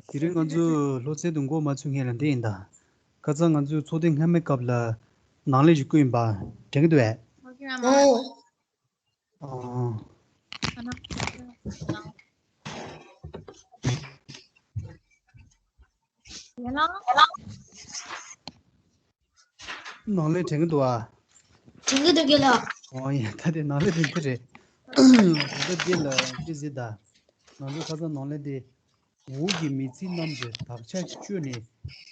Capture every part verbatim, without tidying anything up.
དེ་རིང་ང་ཚོའི་སློབ་ཚན་དུ་འགོ་མ་ཚུགས་སྔོན་ལ་འདི་ཡིན་ད། ཁ་སང་ང་ཚོའི་ཚོགས་ཐེངས་སྔ་མའི་སྐབས་ལ་ནང་ལས་ཞིག་བསྐུར་ཡིན་པ་དྲན་གྱི་འདུག་གས། ཨོ། ཨོ། ཡིན་ལ། ནང་ལས་དྲན་གྱི་འདུག་ཨ། དྲན་གྱི་འདུག་གི་ལགས། ཨོ་ཡ། ད་དེ་ནང་ལས་དྲན་གྱི་རེད། ད་ལྟ་འདི་ལ་ཅི་ཟེར་ད། ང་ཚོ་ཁ་སང་ནང་ལས་དེ། འོག་གི་མི་ཚེ་རྣམས་ཀྱི་དག་ཆ་བཅུ་ནི་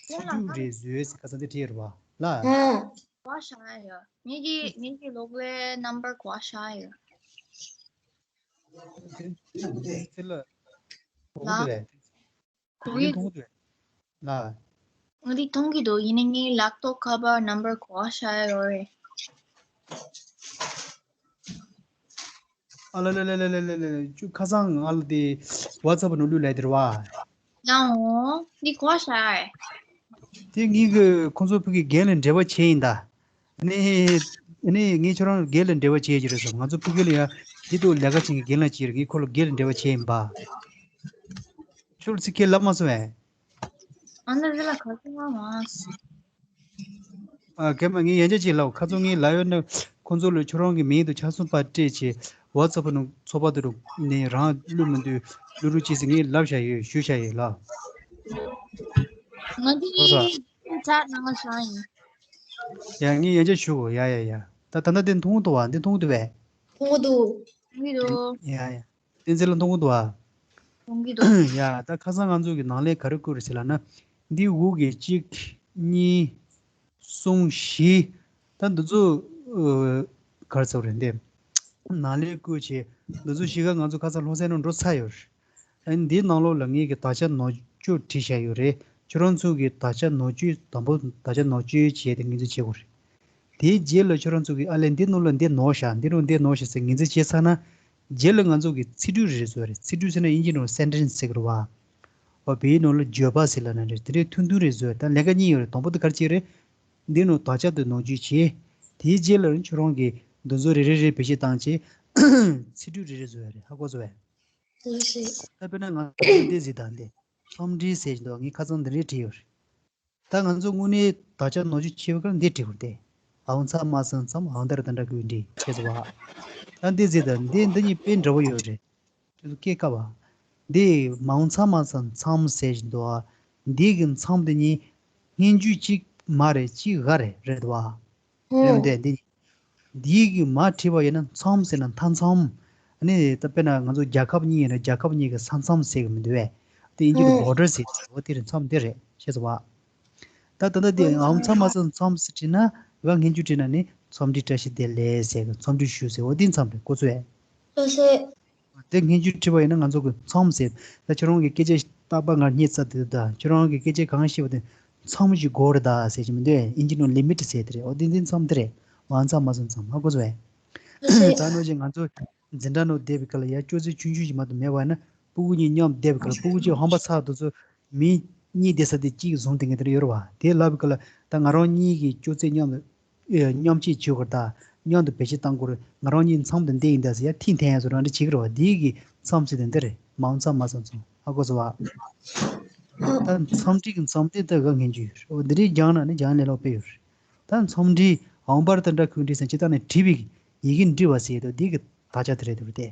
ཚིག་འབྲུ་རེ་བཟོས་ཟེར་ཁ་སང་དེ་བྲིས་ཡོད་རེད་པ་ལ། ཨོ། གོ་བ་ཤ་ཡོད། ངེད་ཀྱི་ངེད་ཀྱི་གློག་ཀླད་རྣམ་པར་གོ་བ་ཤ་ཡོད། དེ་ལ། གོ་གི་རེད། གོ་གི་མཐོང་གི་འདུག་ལ། ང་འདི་མཐོང་གི་འདུག་ཡིན་ནའི་ངའི་ལག་ཐོག་ཁ་པར་རྣམ་པར་གོ་བ་ཤ་ཡོད་རེད། ཨ་ལ་ལ། ཅུ་ཁ་སང་ང་ལ་དེ་ཝ་ཚབ་ནང་བླུགས་ལབ་དེ་རེད་པ། ཡང་འོང་འདི་གོ་བ་ཤ་ཡོད། དེ་ངེད་ཀྱི་ཁོང་ཚོ་ཕ་གི་རྒན་ལ་འབྲེལ་བ་བྱས་ཡིན་ད། ནི། ནི་ངས་ཁྱོད་རང་རྒན་ལ་འབྲེལ་བ་བྱེད་ཀྱི་རེད་ཟེར། ང་ཚོ་ཕ་གི་ལ་ཡ་འདི་དུ་ལས་ཀ་བྱེད་མཁན་རྒན་ལགས་ཅིག་ཡོད་རེད། ངས་ཁོ་ལ་རྒན་ལ་འབྲེལ་བ་བྱས་ཡིན་པ། ཁྱོད་ལ་ཚིག་སྐད་ལབ་མ་སོང་ངས། ཨ་ན་རི་ལ་ག་ཚོད་མ་མ་སོང་། ཨ་གས་མ་ངས་ཡན་ཆད་ཅིག་ལབ། ཁ་སང་ངས་ལབ་ཡོད་ན་ཁོང་ཚོ་ལ་ཁྱོད་རང་གི་མིང་དུ་ཆ་ཚང་པར་སྤྲད་བྱས་ཝ་ཚབ་ནང་ཚོགས་པ་དུ་ནས་རང་བླུགས་མི་འདུག་བླུགས་རོགས་བྱེད་ཟེར་ངས་ལབ་བཞག་ཡོད། ཞུ་བཞག་ཡོད་ལ། ང་འདི་ཁོ་ཚོ། ཚ་ནང་ལ་བཞག་ཡིན། ཡ་ངས་ཡན་ཆད་ཞུ་གོ། ཡ་ཡ་ཡ། ད་ད་ལྟ་དེ་མཐོང་འདུག་བ། འདི་མཐོང་འདུག་བས། མཐོང་འདུག་མཐོང་གི་འདུག་ཡ་ཡ། བསྟན་འཛིན་ལ་མཐོང་གི་འདུག་བ། མཐོང་གི་འདུག་ཡ་ད་ཁ་སང་ང་ཚོ་གི་ནང་ལས་ག་རེ་བསྐུར་རེད་ཟེར་ལབ་ན། འདི་འོག་གི་གཅིག་གཉིས། གསུམ་བཞི། ད་འདི་ཚོ་ཨ་ག་རེ་ཟེར་དགོས་རེད་འདི། ནང་ལས་བསྐུར་བྱས་འདི་ཚོ་བཞི་ཀ་ང་ཚོ་ཁ་སང་སློབ་ཚན་ནང་འགྲོ་ཚར་ཡོད་རེད། ཨ་ནི་འདིའི་ནང་ལོགས་ལ་ངེད་ཀྱི་དག་ཆ་ནོར་བཅོས་བྲིས་བཞག་ཡོད་རེད། ཁྱོད་རང་ཚོ་གི་དག་ཆ་ནོར་བཅོས་དང་པོ་དག་ཆ་ནོར་བཅོས་བྱས་ཏེ་ངོས་འཛིན་བྱེད་དགོས་རེད། དེའི་རྗེས་ལ་ཁྱོད་རང་ཚོ་གི་ཨ་ལས་འདི་ནང་ལ་འདི་ནོར་བཞག་འདི་རུ་འདི་ནོར་བཞག་ཟེར་ངོས་འཛིན་བྱས་ཚར་ན། རྗེས་ལ་ང་ཚོ་གི་ཚིག་འབྲུ་རེ་བཟོ་རེད། ཚིག་འབྲུ་ཟེར་ན་དབྱིན་ཇི་ནང་སེན་ཊེན་སི་ཟེར་གི་རེད་བ། བ་བོད་ཡིག་ནང་ལ་བརྗོད་པ་ཟེར་ལབ་ན་རེད། དེ་འདྲའི་ཐུང་ཐུང་རེ་བཟོས། ད་ལས་ཀ་གཉིས་ཡོད་རེད། དང་པོ་དེ་ག་རེ་བྱེད་རེད། འདི་ནང་དག་ཆ་དེ་ནོར་བཅོས་བྱས། དེའི་རྗེས་ལ་ཁྱོད་རང་གིས་འདི་ཚོ་རེ་རེ་རེ་བེད་སྤྱོད་བཏང་བྱས། ཚིག་འབྲུ་རེ་རེ་བཟོ་ཡ་རེད། ཧ་གོ་སོང་ངས། ལགས་སེ། ད་དཔེར་ན་ང་ཚོ་འདི་ཟིག་དང་འདི། མཚམས་འབྲི་ཟེར་བཞིན་དུ་ངས་ཁ་སང་འདི་འདྲས་བྲིས་ཡོད་རེད། ད་ང་ཚོ་དངོས་གནས་དག་ཆ་ནོར་བཅོས་བྱེད་པའི་སྐབས་འདི་བྲིས་དགོས་ཏེ། འང་ཚ་མ་ཚ་མཚམས་འང་དར་ད་འདྲ་ཀུན་འདྲི་ཁྱེད་ཚོ་བ། ད་འདི་ཟེར་ད་འདི་འདི་གཉིས་དཔེ་འདྲ་བོ་ཡོད་རེད། ཁྱེད་ཚོ་སྐད་ཀ་བ། འདི་འང་ཚ་མ་ཚ་མཚམས་ཟེར་བཞིན་དུ་བ། འདི་གི་མཚམས་འདི་གཉིས་སྙན་བརྒྱུད་གཅིག་མ་རེད། གཅིག་ག་རེད་རེད་བ། རེད་མི་འདུག་འདི། འདིའི་གི་མ་བྲིས་པ་ཡིན་ན་མཚམས་ཟེར་ན་མཐའ་མཚམས། ཨ་ནི་ད་དཔེར་ན་ང་ཚོ་རྒྱལ་ཁབ་གཉིས་ཡིན་ན་རྒྱལ་ཁབ་གཉིས་ཀྱི་ས་མཚམས་ཟེར་གི་མི་འདུག་བས། དེ་དབྱིན་ཇི་ལ་བྷོར་ཌར་ཟེར་གི་འོ་དེ་རེད། མཚམས་དེ་རེད། ཤེས་སོང་བ། ད་ད་ལྟ་དེ་འང་ཚ་མ་ཚ་མཚམས་ཟེར་བྲིས་ན་ག་སྙན་བརྒྱུད་བྲིས་ན་ནི་འཚམས་འདྲི་བཀྲ་ཤིས་བདེ་ལེགས་ཟེར་གི་འཚམས་འདྲི་ཞུ་ཟེར་འོ་དེ་མཚམས་རེད། གོ་ཚོད་ཡ། དེ་སྙན་བརྒྱུད་བྲིས་པ་ཡིན་ན་ང་ཚོ་གི་མཚམས་ཟེར། ད་ཁྱོད་རང་གི་སྐད་ཆ་རྟག་པར་ང་རྙེད་ཚར་དུས་ད་ཁྱོད་རང་གི་སྐད་ཆ་གང་བཤད་པ་དེ་མཚམས་ཤིག་དགོས་རེད་ད་ཟེར་གྱི་མི་འདུག་ཨིན་ཇི་ནང་ལི་མིཊ་ཟེར་དེ་རེད། འོ་དེ་འདི་མཚམས་དེ་རེད། འང་ཚ་མ་ཚ་མཚམས་ཧ་གོ་སོང་ངས། ད་ནོ་ཅིག་ང་ཚོ་འཛིན་གྲྭ་ནང་བསྡད་པའི་སྐབས་ལ་ཡ་ཅོག་ཙེ་ཆུང་ཆུང་ཞིག་མ་གཏོགས་མེད་པ་ཡིན་ན་སྤུ་གུ་གཉིས་མཉམ་བསྡད་པའི་སྐབས་ལ་སྤུ་གུ་གཅིག་ཧམ་པ་ཚ་དུས་ཚོད་མི་གཉིས་བསྡད་ས་དེ་གཅིག་བཟུང་བསྡད་མཁན་དེ་འདྲ་ཡོད་རེད་བ། དེ་ལབ་པའི་སྐབས་ལ་ད་ང་རང་གཉིས་ཀྱིས་ཅོག་ཙེ་མཉམ་དུ་མཉམ་གཅིག་བྱེད་དགོས་རེད་ད། མཉམ་དུ་བེད་སྤྱོད་གཏང་དགོས་རེད། ང་རང་གཉིས་མཚམས་དེ་འདི་ཡིན་ད་ཟེར་ཡ་ཐིང་འཐེན་ཡ་བཟོ་འདྲ་འདྲ་བྱེད་ཀྱི་རེད་བ། འདི་གི་མཚམས་ཟེར་དེ་འདི་རེད། འང་ཚ་མ་ཚ་མཚམས་ཧ་གོ་སོང་བ། ད་མཚམས་འདྲི་གི་མཚམས་དེ་ད་ག་སྙན་བརྒྱུད་ཡོད་རེད། འོ་འདི་འདྲའི་སྦྱངས་ན་ནི་སྦྱང་ལས་སླ་པོ་ཡོད་རེད། ད་མཚམས་འདྲི་འང་དར་ད་འདྲ་ཀུན་འདྲི་ཟེར་སྤྱིར་བཏང་ནས་བྲིས་པའི་ཡི་གེ་འབྲི་བ་ཟེར་ཡ་དེ་འདི་གི་དག་ཆ་དེ་རེད་འདུག་སྟེ།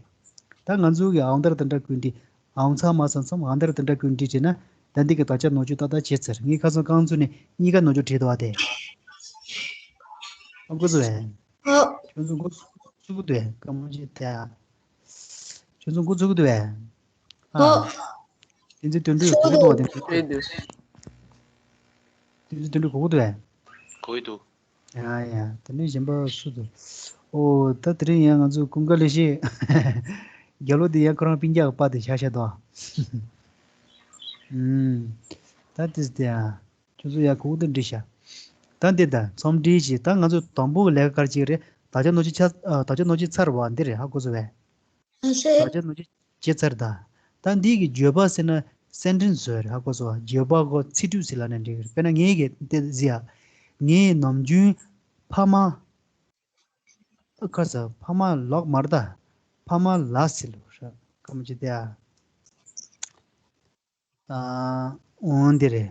ད་ང་ཚོ་གི་འང་དར་ད་འདྲ་ཀུན་འདྲི། འང་ཚ་མ་ཚ་མཚམས་འང་དར་ད་འདྲ་ཀུན་འདྲི་བྱས་ན་ད་འདི་གི་དག་ཆ་ནོར་བཅོས་ཏག་ཏག་བྱས་ཚར། ངས་ཁ་སང་རྐང་བཙུགས་ནས་གཉིས་ཀ་ནོར་བཅོས་བྲིས་འདུག་བ་དེ། ཨ་ཁུ་ཚོ་བས། ཨོ། ཁྱོད་ཚོ་འགོ་ཚུགས་འདུག་བས། སྐར་མ་གཅིག་དེ། ཁྱོད་ཚོ་འགོ་ཚུགས་འདུག་བས། ཨ། ཨོ། དེ་ཚོ་དོན་འགྲུབ་གོ་གི་འདུག་བ་དེ་ཚོ། ཨེ་འདུག་དེ་ཚོ་དོན་འགྲུབ་གོ་གི་འདུག་བས། གོ་གི་འདུག་ཡ་ཡ། དེ་ནས་གཞན་པ་སུ་འདུག་ཨོ་ད་དེ་རིང་ཡང་ང་ཚོ་ཀུན་དགའ་ལེགས་བཤད། རྒྱལ་ལོ་དེ་ཡང་ཁོ་རང་སྤུན་ཀྱག་གི་པ་དེ་ཤ་ཤ་དོ། ཨུམ། ད་དེ་དེ་ཡང་ཁྱོད་ཚོ་ཡང་གོ་གི་འདུག་འདྲི་ཤ། ད་འདི་ད་མཚམས་འདྲི་ཞིག་ད་ང་ཚོ་དང་པོ་གི་ལས་ཀ་ག་རེ་བྱེད་ཀྱི་རེད། དག་ཆ་ནོར་བཅོས་ཆ་ཨ་དག་ཆ་ནོར་བཅོས་ཚར་བ་འདི་རེད། ཧ་གོ་སོང་བས། ཨ་ཤེ། དག་ཆ་ནོར་བཅོས་བྱས་ཚར་ད། ད་འདི་གི་བརྗོད་པ་ཟེར་ན་སེན་ཊེན་སི་བཟོས་རེད། ཧ་གོ་སོང་བ། བརྗོད་པ་གོ་ཚིག་འབྲུ་ཟེར་ལབ་ན་འགྲིག་གི་རེད། དཔེར་ན་ངས་གི་འདི་ཟེར་ཡ། ངས་ནམ་རྒྱུན་ཕ་མ། ཁར་ས་ཕ་མ་ལོག་མར་ད། ཕ་མ་ལ་ཟེར་ལོ་ར་ཀ་མ་ཅི་དེ་ཨ། ཨ། འོང་འདི་རེད།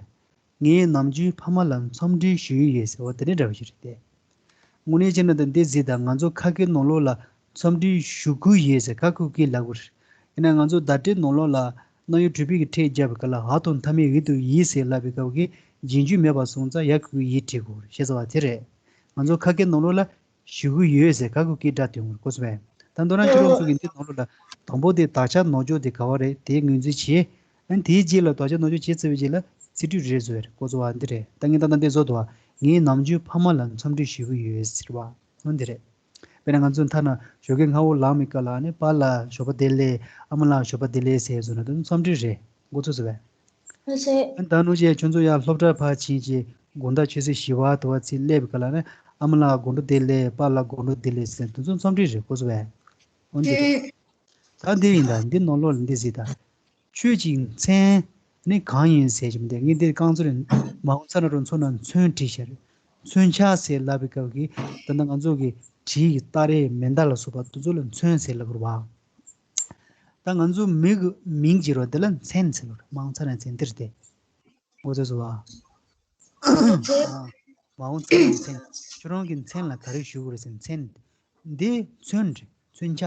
ངས་ནམ་རྒྱུན་ཕ་མ་ལ་འཚམས་འདྲི་ཞུ་ཡི་ཡོད་ཟེར་བ་དེ་འདྲ་འདྲ་བ་ཞིག་རེད་དེ། དངོས་གནས་བྱས་ན་ད་འདི་གཟིགས་དང་། ང་ཚོ་ཁ་སྐད་ནང་ལོགས་ལ་འཚམས་འདྲི་ཞུ་གི་ཡོད་ཟེར་ཁ་ཁུག་གིས་ལབ་དགོས་རེད། ཡིན་ན་ང་ཚོ་བརྡ་སྤྲོད་ནང་ལོགས་ལ་རྣམ་དབྱེ་གྲུ་དཔེ་གི་ཕྲད་བརྒྱབ་པའི་སྐབས་ལ་འ་དང་མཐའ་མེད་འི་དང་ཡི་ཟེར་ལབ་པའི་སྐབས་ཀྱི་རྗེས་འཇུག་མེད་པ་སོང་ཙང་ཡ་གི་གུ་གི་ཡི་བྲིས་དགོས་རེད། ཤེས་ཚར་བ་དེ་རེད། ང་ཚོ་ཁ་སྐད་ནང་ལོགས་ལ་ཞུ་གི་ཡོད་ཟེར་ཁ་ཁུག་གིས་སྒྲ་དོན་གོ་སོང་བས། ད་མདོར་ན་ཁྱོད་རང་ཚོ་གི་འདི་ནང་ལོགས་ལ་དང་པོ་དེ་དག་ཆ་ནོར་འཇོག་དེ་ག་བ་རེད་དེ་ངོས་འཛིན་བྱེད། ཨ་ནི་དེའི་རྗེས་ལ་དག་ཆ་ནོར་འཇོག་བྱེད་ཚར་བའི་རྗེས་ལ་ཚིག་འབྲུ་རེ་བཟོ་ཡ་རེད། གོ་སོང་བ། འདི་རེད། ད་ངས་ད་ལྟ་འདི་བཟོ་འདུག་བ། ངས་ནམ་རྒྱུན་ཕ་མ་ལ་འཚམས་འདྲི་ཞུ་གི་ཡོད་ཟེར་བ། འོ་འདི་རེད། དཔེར་ན་ང་ཚོ་མཐའ་ན་ཞོགས་ཀས་སྔ་པོ་ལངས་པའི་སྐབས་ལ་ནི་པཱ་ལགས་ཞོགས་པ་བདེ་ལེགས། ཨ་མ་ལགས་ཞོགས་པ་བདེ་ལེགས་ཟེར་བཟོ་ན་དེ་འཚམས་འདྲི་རེད། འགོ་ཚུགས་ཟེར་བས། ལགས་སེ། ཨ་ནི་ད་ནུ་ཅེ་ཁྱོད་ཚོ་ཡར་སློབ་གྲྭར་ཕར་ཕྱིན་བྱས་དགོང་དག་ཆུ་ཚོད་བཞི་པ་དུ་བ་ཚེ་སླེབས་པའི་སྐབས་ལ་ནི་ཨ་མ་ལགས་དགོང་དྲོ་བདེ་ལེགས། པཱ་ལགས་དགོང་དྲོ་བདེ་ལེགས་ཟེར་དེ་ཚོ་འཚམས་འདྲི་རེད། གོ་སོང་བས། འོ་འདི་རེད། ད་འདི་ཡིན་ད། འདི་ནང་ལོགས་ལ་འདི་གཟིགས་ད། ཁྱོད་ཀྱི་མཚན་ནི་གང་ཡིན་ཟེར་གྱི་མི་འདུག་ངས་འདིར་རྐང་ཚུགས་རེ་མ་འོང་ཚ་ན་རུ་མཚོན་ན་མཚོན་བྲིས་ཤར། མཚོན་ཆ་ཟེར་ལབ་པའི་སྐབས་ཀྱི་ད་ལྟ་ང་ཚོ་གི་བྲིས་ཀྱི་སྟ་རེ་མེ་མདའ་ལ་སོགས་པ་དེ་ཚོ་ལ་མཚོན་ཟེར་ལབ་དགོས་རེད་བ། ད་ང་ཚོ་མི་གི་མིང་བརྗེ་རོགས་དེ་ལ་མཚན་ཟེར་ལབ་དགོས་རེད། མ་འོང་ཚ་ན་མཚན་འདིར་དེ། འོ་ཚོད་སོང་བ། མ་འོང་ཚ་ན་མཚན། ཁྱོད་རང་གི་མཚན་ལ་ག་རེ་ཞུ་དགོས་རེད་ཟེར་ན་མཚན། འདི་མཚོན་རེད། མཚོན་ཆ།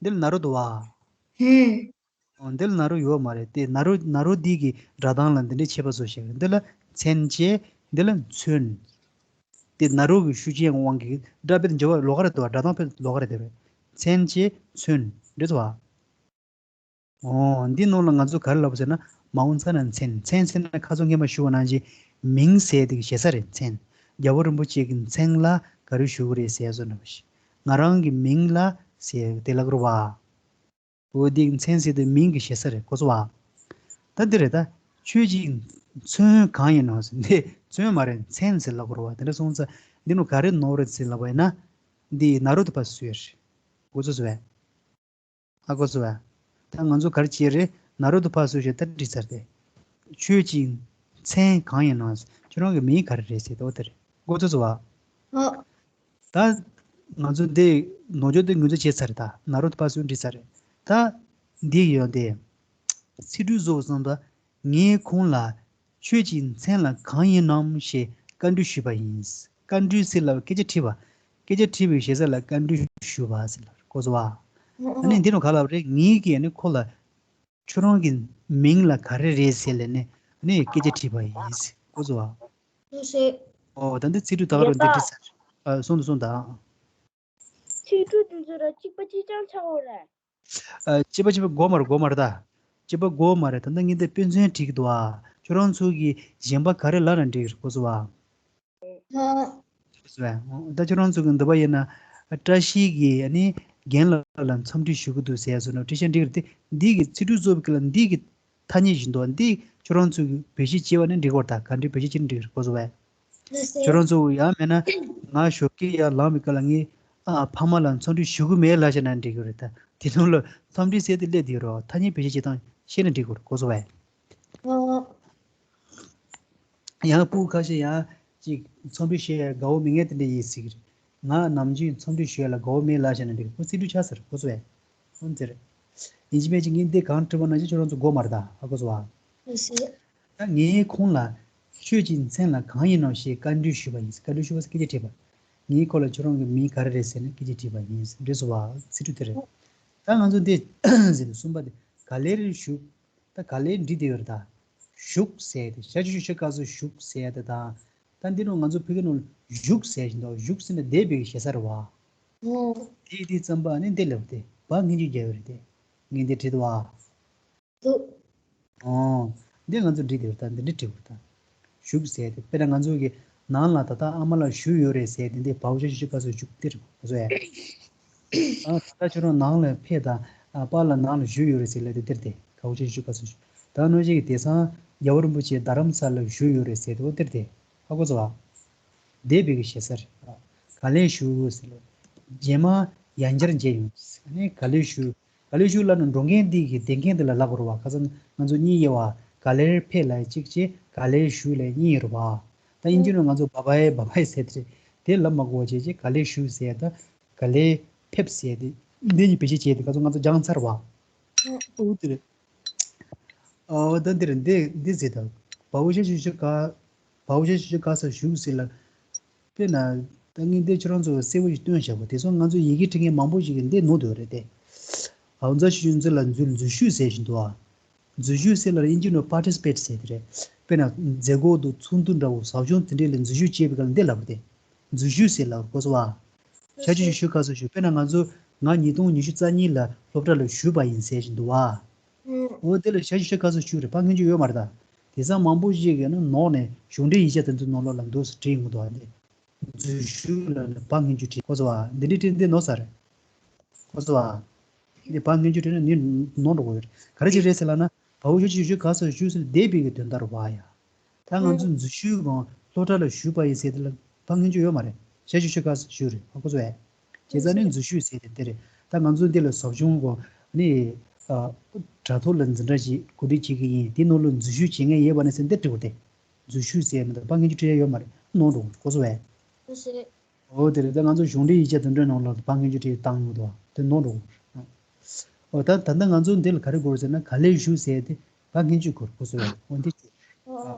འདི་ལ་ན་རོ་འདུག་བ། ཨོ། འདི་ལ་ན་རོ་ཡོད་མ་རེད་དེ། ན་རོ་ན་རོ་འདི་གི་སྒྲ་གདངས་ལ་འདི་འདྲའི་ཁྱད་པར་བཟོ་ཤེས། འདི་ལ་མཚན་བྱས། འདི་ལ་མཚོན། དེ་ན་རོ་གི་ཤུགས་རྐྱེན་དབང་གིས་སྒྲ་དཔེ་འགྱུར་བ་ལོགས་ཀ་རེ་འདུག་བ། སྒྲ་གདངས་དཔེ་ལོགས་ཀ་རེ་འདུག་བས། མཚན་བྱས་མཚོན་འདྲ་འདུག་བ། ཨོ། འདི་ནང་ལ་ང་ཚོ་ག་རེ་ལབ་ཟེར་ན། མ་འོང་ཚ་ན་མཚན། མཚན་ཟེར་ན་ཁ་སང་སྔས་མ་ཞུ་བ་ནང་བཞིན་མིང་ཟེར་དེ་གི་ཞེ་ས་རེད། མཚན། རྒྱལ་བ་རིན་པོ་ཆེ་གི་མཚན་ལ་ག་རེ་ཞུ་གི་རེད་ཟེར་བཟོ་འདྲ་བ་ཞིག་ང་རང་གི་མིང་ལ་ཟེར་དེ་ལབ་དགོས་རེད་བ། འོ་འདི་མཚན་ཟེར་དེ་མིང་གི་ཞེ་ས་རེད། གོ་སོང་བ། ད་འདི་རེད་ད། ཁྱོད་ཀྱི་མཚོན་གང་ཡིན་ནོ་ཟེར། འདི་མཚོན་མ་རེད། མཚན་ཟེར་ལབ་དགོས་རེད་བ། དེ་འདྲ་སོང་ཙང་འདི་ནོ་ག་རེ་ནོར་རེད་ཟེར་ལབ་པ་ཡིན་ན། འདི་ན་རོ་དེ་ཕར་བཟོས་རེད། གོ་སོང་བས། ཨ། གོ་སོང་བས། ད་ང་ཚོ་ག་རེ་བྱས་རེད། ན་རོ་དེ་ཕར་བཟོས་བྱས་ད་འབྲི་ཚར་ཏེ། ཁྱོད་ཀྱི་མཚན་གང་ཡིན་ནོ། ཁྱོད་རང་གི་མིང་ག་རེ་རེད་ཟེར་ཏེ། འོ་དེ་རེད། གོ་ཚོད་སོང་བ། ཨ། ད་ང་ཚོ་འདི་ནོར་འཁྲུལ་འདི་ངོས་འཛིན་བྱས་ཚར་རེད། ད་ན་རོ་དེ་ཕར་བཟོས་འབྲི་ཚར་རེད། ད་འདི་ཡོད་དེ། ཚིག་འབྲུ་བཟོ་བསམ་ད། ངས་ཁོང་ལ་ཁྱོད་ཀྱི་མཚན་ལ་གང་ཡིན་ནམ་ཞེས་བཀའ་འདྲི་ཞུས་པ་ཡིན། བཀའ་འདྲི་ཟེར་ལབ་སྐད་ཆ་དྲིས་པ། སྐད་ཆ་དྲིས་པའི་ཞེ་ས་ལ་བཀའ་འདྲི་ཞུས་པ་ཟེར་ལབ། གོ་སོང་བ། ཨ་ནི་འདི་ནོ་ག་ལབ་རེད། ངས་ཀྱིས་ཨ་ནི་ཁོ་ལ་ཁྱོད་རང་གི་མིང་ལ་ག་རེ་རེད་ཟེར་ལབ་ནས་ཨ་ནི་སྐད་ཆ་དྲིས་པ་ཡིན། གོ་སོང་བ། ཨོ་ད་འདི་ཚིག་འབྲུ་ད་ག་རུ་འདི་འདྲི་ཚར། ཨ། སོང་དང་སོང་དང་། ཚིག་འབྲུ་འདི་ཚོ་ར་གཅིག་པ་གཅིག་རྐྱང་ཆགས་འོ་རེད། ཨ། གཅིག་པ་གཅིག་པ་དགོས་མ་རེད། དགོས་མ་རེད་ད། གཅིག་པ་དགོས་མ་རེད། ད་ལྟ་ངས་འདི་དཔེ་མཚོན་བྲིས་ཀྱི་འདུག་ཨ། ཁྱོད་རང་ཚོ་གིས་གཞན་པ་ག་རེ་ལབ་ན་འགྲིག་གི་རེད། གོ་སོང་བ། ཨ། ད་ཁྱོད་རང་ཚོ་གི་འདི་པ་ཡིན་ན། བཀྲ་ཤིས་ཀྱིས་ཨ་ནི་རྒན་ལགས་ལ་འཚམས་འདྲི་ཞུ་གི་འདུག་ཟེར་ཡ་སོགས་ནང་བྲིས་ཤག་འགྲིག་གི་རེད་དེ། འདི་གི་ཚིག་འབྲུ་བཟོ་བའི་སྐབས་ལ་འདི་གི་ཐ་སྙད་བཞིན་དུ་འདི་ཁྱོད་རང་ཚོས་བེད་སྤྱོད་བྱས་པ་ནི་འགྲིག་གི་རེད། ད་ག་འདྲའི་བེད་སྤྱོད་བྱས་ནི་འགྲིག་གི་རེད། གོ་སོང་བས། ལགས་སོ། ཁྱོད་རང་ཚོ་ཡང་མེད་ན་ང་ཞོགས་ཀས་ཡར་ལངས་པའི་སྐབས་ལ་ངས་ཨ་ཕ་མ་ལ་འཚམས་འདྲི་ཞུ་གི་མེད་ལབ་བྱས་ན་འགྲིག་གི་རེད། ད་དེ་ནང་ལ་འཚམས་འདྲི་ཟེར་དེ་སླེབས་བསྡད་ཡོད་རེད། ཐ་སྙད་བེད་སྤྱོད་བྱེད་སྟངས་ཤེས་ན་འགྲིག་གི་རེད། གོ་སོང་བས། ཨོ། ཡང་སྤུ་གུ་ཁ་ཤས་ཡང་ཅིག་འཚམས་འདྲི་ཞུ་ཡ་དགའ་བོ་མེད་མཁན་དེ་འདྲ་ཡིན་སྲིད་ཀྱི་རེད། ང་ནམ་རྒྱུན་འཚམས་འདྲི་ཞུ་ཡ་ལ་དགའ་བོ་མེད་ལབ་བྱས་ན་འགྲིག་གི་རེད། ཁོ་ཚིག་འབྲུ་ཆགས་ཟེར། གོ་སོང་བས། འོན་ཟེར། ཡིན་གཅིག་མིན་གཅིག་ངས་འདི་གང་དྲིས་པ་ནང་བཞིན་ཁྱོད་རང་ཚོ་དགོས་མ་རེད་ད། ཧ་གོ་སོང་བ། ལགས་སོ། ད་ངས་ཁོང་ལ་ཁྱོད་ཀྱི་མཚན་ལ་གང་ཡིན་ནམ་ཞེས་བཀའ་འདྲི་ཞུས་པ་ཡིན། བཀའ་འདྲི་ཞུས་པ་ཟེར་སྐད་ཆ་དྲིས་པ། ངས་ཁོ་ལ་ཁྱོད་རང་གི་མིང་ག་རེ་རེད་ཟེར་ནས་སྐད་ཆ་དྲིས་པ་ཡིན། འགྲིག་སོང་བ། ཚིག་འབྲུ་དེ་རེད། ད་ང་ཚོ་འདི་ཟེར་ནས་གསུམ་པ་དེ་ག་ལེར་བཞུགས། ད་ག་ལེར་འབྲི་བསྡད་ཡོད་རེད་ད། བཞུགས་ཟེར་ཏེ་ཞ་ཞུ་ཞུ་ཤ་ག་སུ་བཞུགས་ཟེར་ཏེ་དང་། ད་འདི་ནང་ང་ཚོ་ཕ་གི་ནང་བཞུགས་ཟེར་བཞིན་དུ་བཞུགས་ཟེར་ན་བསྡད་པའི་ཞེ་ས་རེད་བ། ཨོ། དེ་དེ་ཙམ་པ་ནི་འདི་ལབ་སྟེ་བ་སྔོན་འཇུག་རྒྱག་ཡོད་རེད་དེ། ངས་འདི་བྲིས་འདུག་བ། འདུག་ཨོ། འདི་ང་ཚོ་འབྲི་བསྡད་ཡོད་རེད་ད། འདི་འདྲ་བྲིས་དགོས་རེད་ད། བཞུགས་ཟེར་ཏེ་དཔེར་ན་ང་ཚོ་གི་ནང་ལ་ད་ལྟ་ཨ་མ་ལགས་བཞུགས་ཡོད་རེད་ཟེར་ཏེ་འདི་བའོ་ཞ་ཞུ་ཤ་ག་སུ་བཞུགས་འདི་རེད་བ། ཨ། ད་ལྟ་ཁྱོད་རང་ནང་ལ་ཕེབས་དང་། ཨ། པཱ་ལགས་ནང་ལ་བཞུགས་ཡོད་རེད་ཟེར་ལབ་དེ་འདིར་དེ་གའོ་ཆེ་བཞུགས་ག་སུ་བཞུགས། ད་ནོ་ཅིག་དེང་སང་རྒྱལ་བ་རིན་པོ་ཆེ་རྡ་རམ་ས་ལ་བཞུགས་ཡོད་རེད་ཟེར་དེ་འོ་འདིར་དེ་ཧ་གོ་སོང་བ། བསྡད་པའི་གི་ཞེ་ས་རེད། ག་ལེར་བཞུགས་ཟེར་ལབ། རྗེས་མ་ཡང་བསྐྱར་མཇལ་ཡོང་། ཨ་ནི་ག་ལེར་བཞུགས། ག་ལེར་བཞུགས་ལབ་ན་འགྲོ་མཁན་འདི་གི་བསྡད་མཁན་འདི་ལ་ལབ་དགོས་རེད་བ། ཁ་སང་ང་ཚོ་གཉིས་ཡོད་བ། ག་ལེར་ཕེབས་ལབ་གཅིག་བྱས། ག་ལེར་བཞུགས་ལབ་གཉིས་ཡོད་རེད་བ། ད་དབྱིན་ཇི་ནང་ང་ཚོ་བ་བའི་བ་བའི་ཟེར་དེ་རེད། དེ་ལབ་མ་དགོས་བྱས་བྱས་ག་ལེར་བཞུགས་ཟེར་ད། ག་ལེར་ཕེབས་ཟེར་དེ། འདི་གཉིས་བེད་སྤྱོད་བྱས་ཏེ་ཁ་སང་ང་ཚོ་སྦྱངས་ཚར་བ། ཨོ་དེ་རེད། ཨོ་ད་འདིར་འདི་འདི་ཟེར་དང་། བའུ་ཤ་ཞུ་ཤུ་ག་བའུ་ཤ་ཞུ་ཤུ་ག་ས་ཞུ་ཟེར་ལ། དཔེར་ན། ད་ངས་འདི་ཁྱོད་རང་ཚོ་གསལ་པོ་ཞིག་སྟོན་བཞག་པ་དེ་སོང་ང་ཚོ་ཡི་གེ་འབྲི་མཁན་མང་པོ་ཞིག་གིས་འདི་ནོར་འདུག་རེད་དེ། བའུ་ཛ་ཞུ་ཤུ་འཛུལ་ལ་འཛུལ་འཛུལ་ཞུ་ཟེར་བཞིན་འདུག་ཨ། འཛུལ་ཞུ་ཟེར་ལ་ཨིན་ཇི་ནང་participate ཟེར་དེ་རེད། དཔེར་ན་མཛད་སྒོ་དང་ཚོགས་འདུ་འདྲ་བོ་ཟབ་སྦྱོང་དེ་འདྲས་ལ་འཛུལ་ཞུ་བྱེད་པའི་སྐབས་ལ་འདི་ལབ་པ་དེ། འཛུལ་ཞུ་ཟེར་ལབ་གོ་སོང་བ། ཤ་ཞུ་ཤུ་ཤུ་ག་ས་ཞུ། དཔེར་ན་ང་ཚོ་ང་ཉིས་སྟོང་ཉི་ཤུ་རྩ་གཉིས་ལ་སློབ་གྲྭ་ལ་ཞུགས་པ་ཡིན་ཟེར་བཞིན་འདུག་བ། ཨོ་དེ་ལ་ཤ་ཞུ་ཤུ་ག་ས་ཞུ་རེད། ཕ་ངན་ཅུ་ཡོད་མ་རེད་ད། དེང་སང་མང་པོ་ཞིག་གིས་ནི་ནོར་ནས་གཞུང་འབྲེལ་ཡིག་ཆ་དེ་ཚོ་ནང་ལོགས་ལ་འདུག་སེ་བྲིས་ཡོང་གི་འདུག་བ། འདི་འཛུལ་ཞུ་ལ་ནི་ཕ་ངན་ཅུ་བྲིས་གོ་སོང་བ། འདི་འདྲའི་བྲིས་འདི་ནོར་ས་རེད། གོ་སོང་བ། འདི་ཕ་ངན་ཅུ་བྲིས་ན་ནི་ནོར་འགྲོ་གི་ཡོད་རེད། ག་རེ་ཅིག་རེད་ཟེར་ལབ་ན། བའུ་ཤ་ཞུ་ཤུ་ག་ས་ཞུ་ཟེར་འདས་པའི་གི་དོན་དག་རེད་བ་ཡ། ད་ང་ཚོ་འཛུལ་ཞུགས་གང་སློབ་གྲྭ་ལ་ཞུགས་པ་ཡིན་ཟེར་དེ་ལ་ཕ་ངན་ཅུ་ཡོད་མ་རེད། ཤ་ཞུ་ཤུ་ག་ས་ཞུ་རེད། ཧ་གོ་སོང་ངས། བྱས་ཙང་ནི་འཛུལ་ཞུགས་ཟེར་དེ་དེ་རེད། ད་ང་ཚོ་འདི་ལ་ཟབ་སྦྱོང་གོ་ནི་དྲ་ཐོག་ལ་འཛིན་གྲྭ་ཞིག་གོ་སྒྲིག་བྱེད་ཀྱི་ཡིན། དེ་ནང་ལ་འཛུལ་ཞུགས་བྱེད་མཁན་ཡོད་པ་ནི་ཟེར་འདི་འབྲི་དགོས་ཏེ། འཛུལ་ཞུགས་ཟེར་མི་འདུག་ཕ་ངན་ཅུ་བྲིས་ཡ་ཡོད་མ་རེད། ནོར་འགྲོ་གོ་སོང་ངས། འོ་དེ་རེད། ད་ང་ཚོ་གཞུང་འབྲེལ་ཡིག་ཆ་དེ་འདྲའི་ནང་ལ་ཕ་ངན་ཅུ་བྲིས་བཏང་ཡོང་འདུག་དེ་ནོར་འགྲོ་གི་རེད། འོ་ད་ད་ལྟ་ང་ཚོ་འདི་ལ་ག་རེ་དགོས་རེད་ཟེར་ན་ག་ལེར་ཞུགས་ཟེར་དེ་ཕ་ངན་ཅུ་དགོས་གོ་སོང་ངས། འོ་འདི་ཅི།